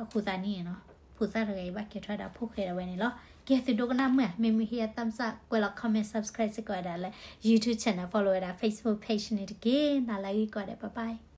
အဃိသတးန့ၣ်နီၤ ဖိသၣ်တဂၤအံၤဘၣ်ကဲထီၣ်ဝဲဒၣ်ဖိၣ်ဃဲဒၣ်ဝဲန့ၣ်လီၤ. ကဲ သုဒိကနၣ်မုာ်ဧါ, မ့မ့ၢ်ဟ့ၣ် thumbs up ကွဲးလီၤ comment subscribe စ့ၢ်ကီးဝဲဒၣ်လၢ YouTube channel, follow ဝဲဒၣ် Facebook page န့ၣ်တက့ၢ်. နၤလၢအဂ့ၤကိးဂၤဒဲး, bye bye.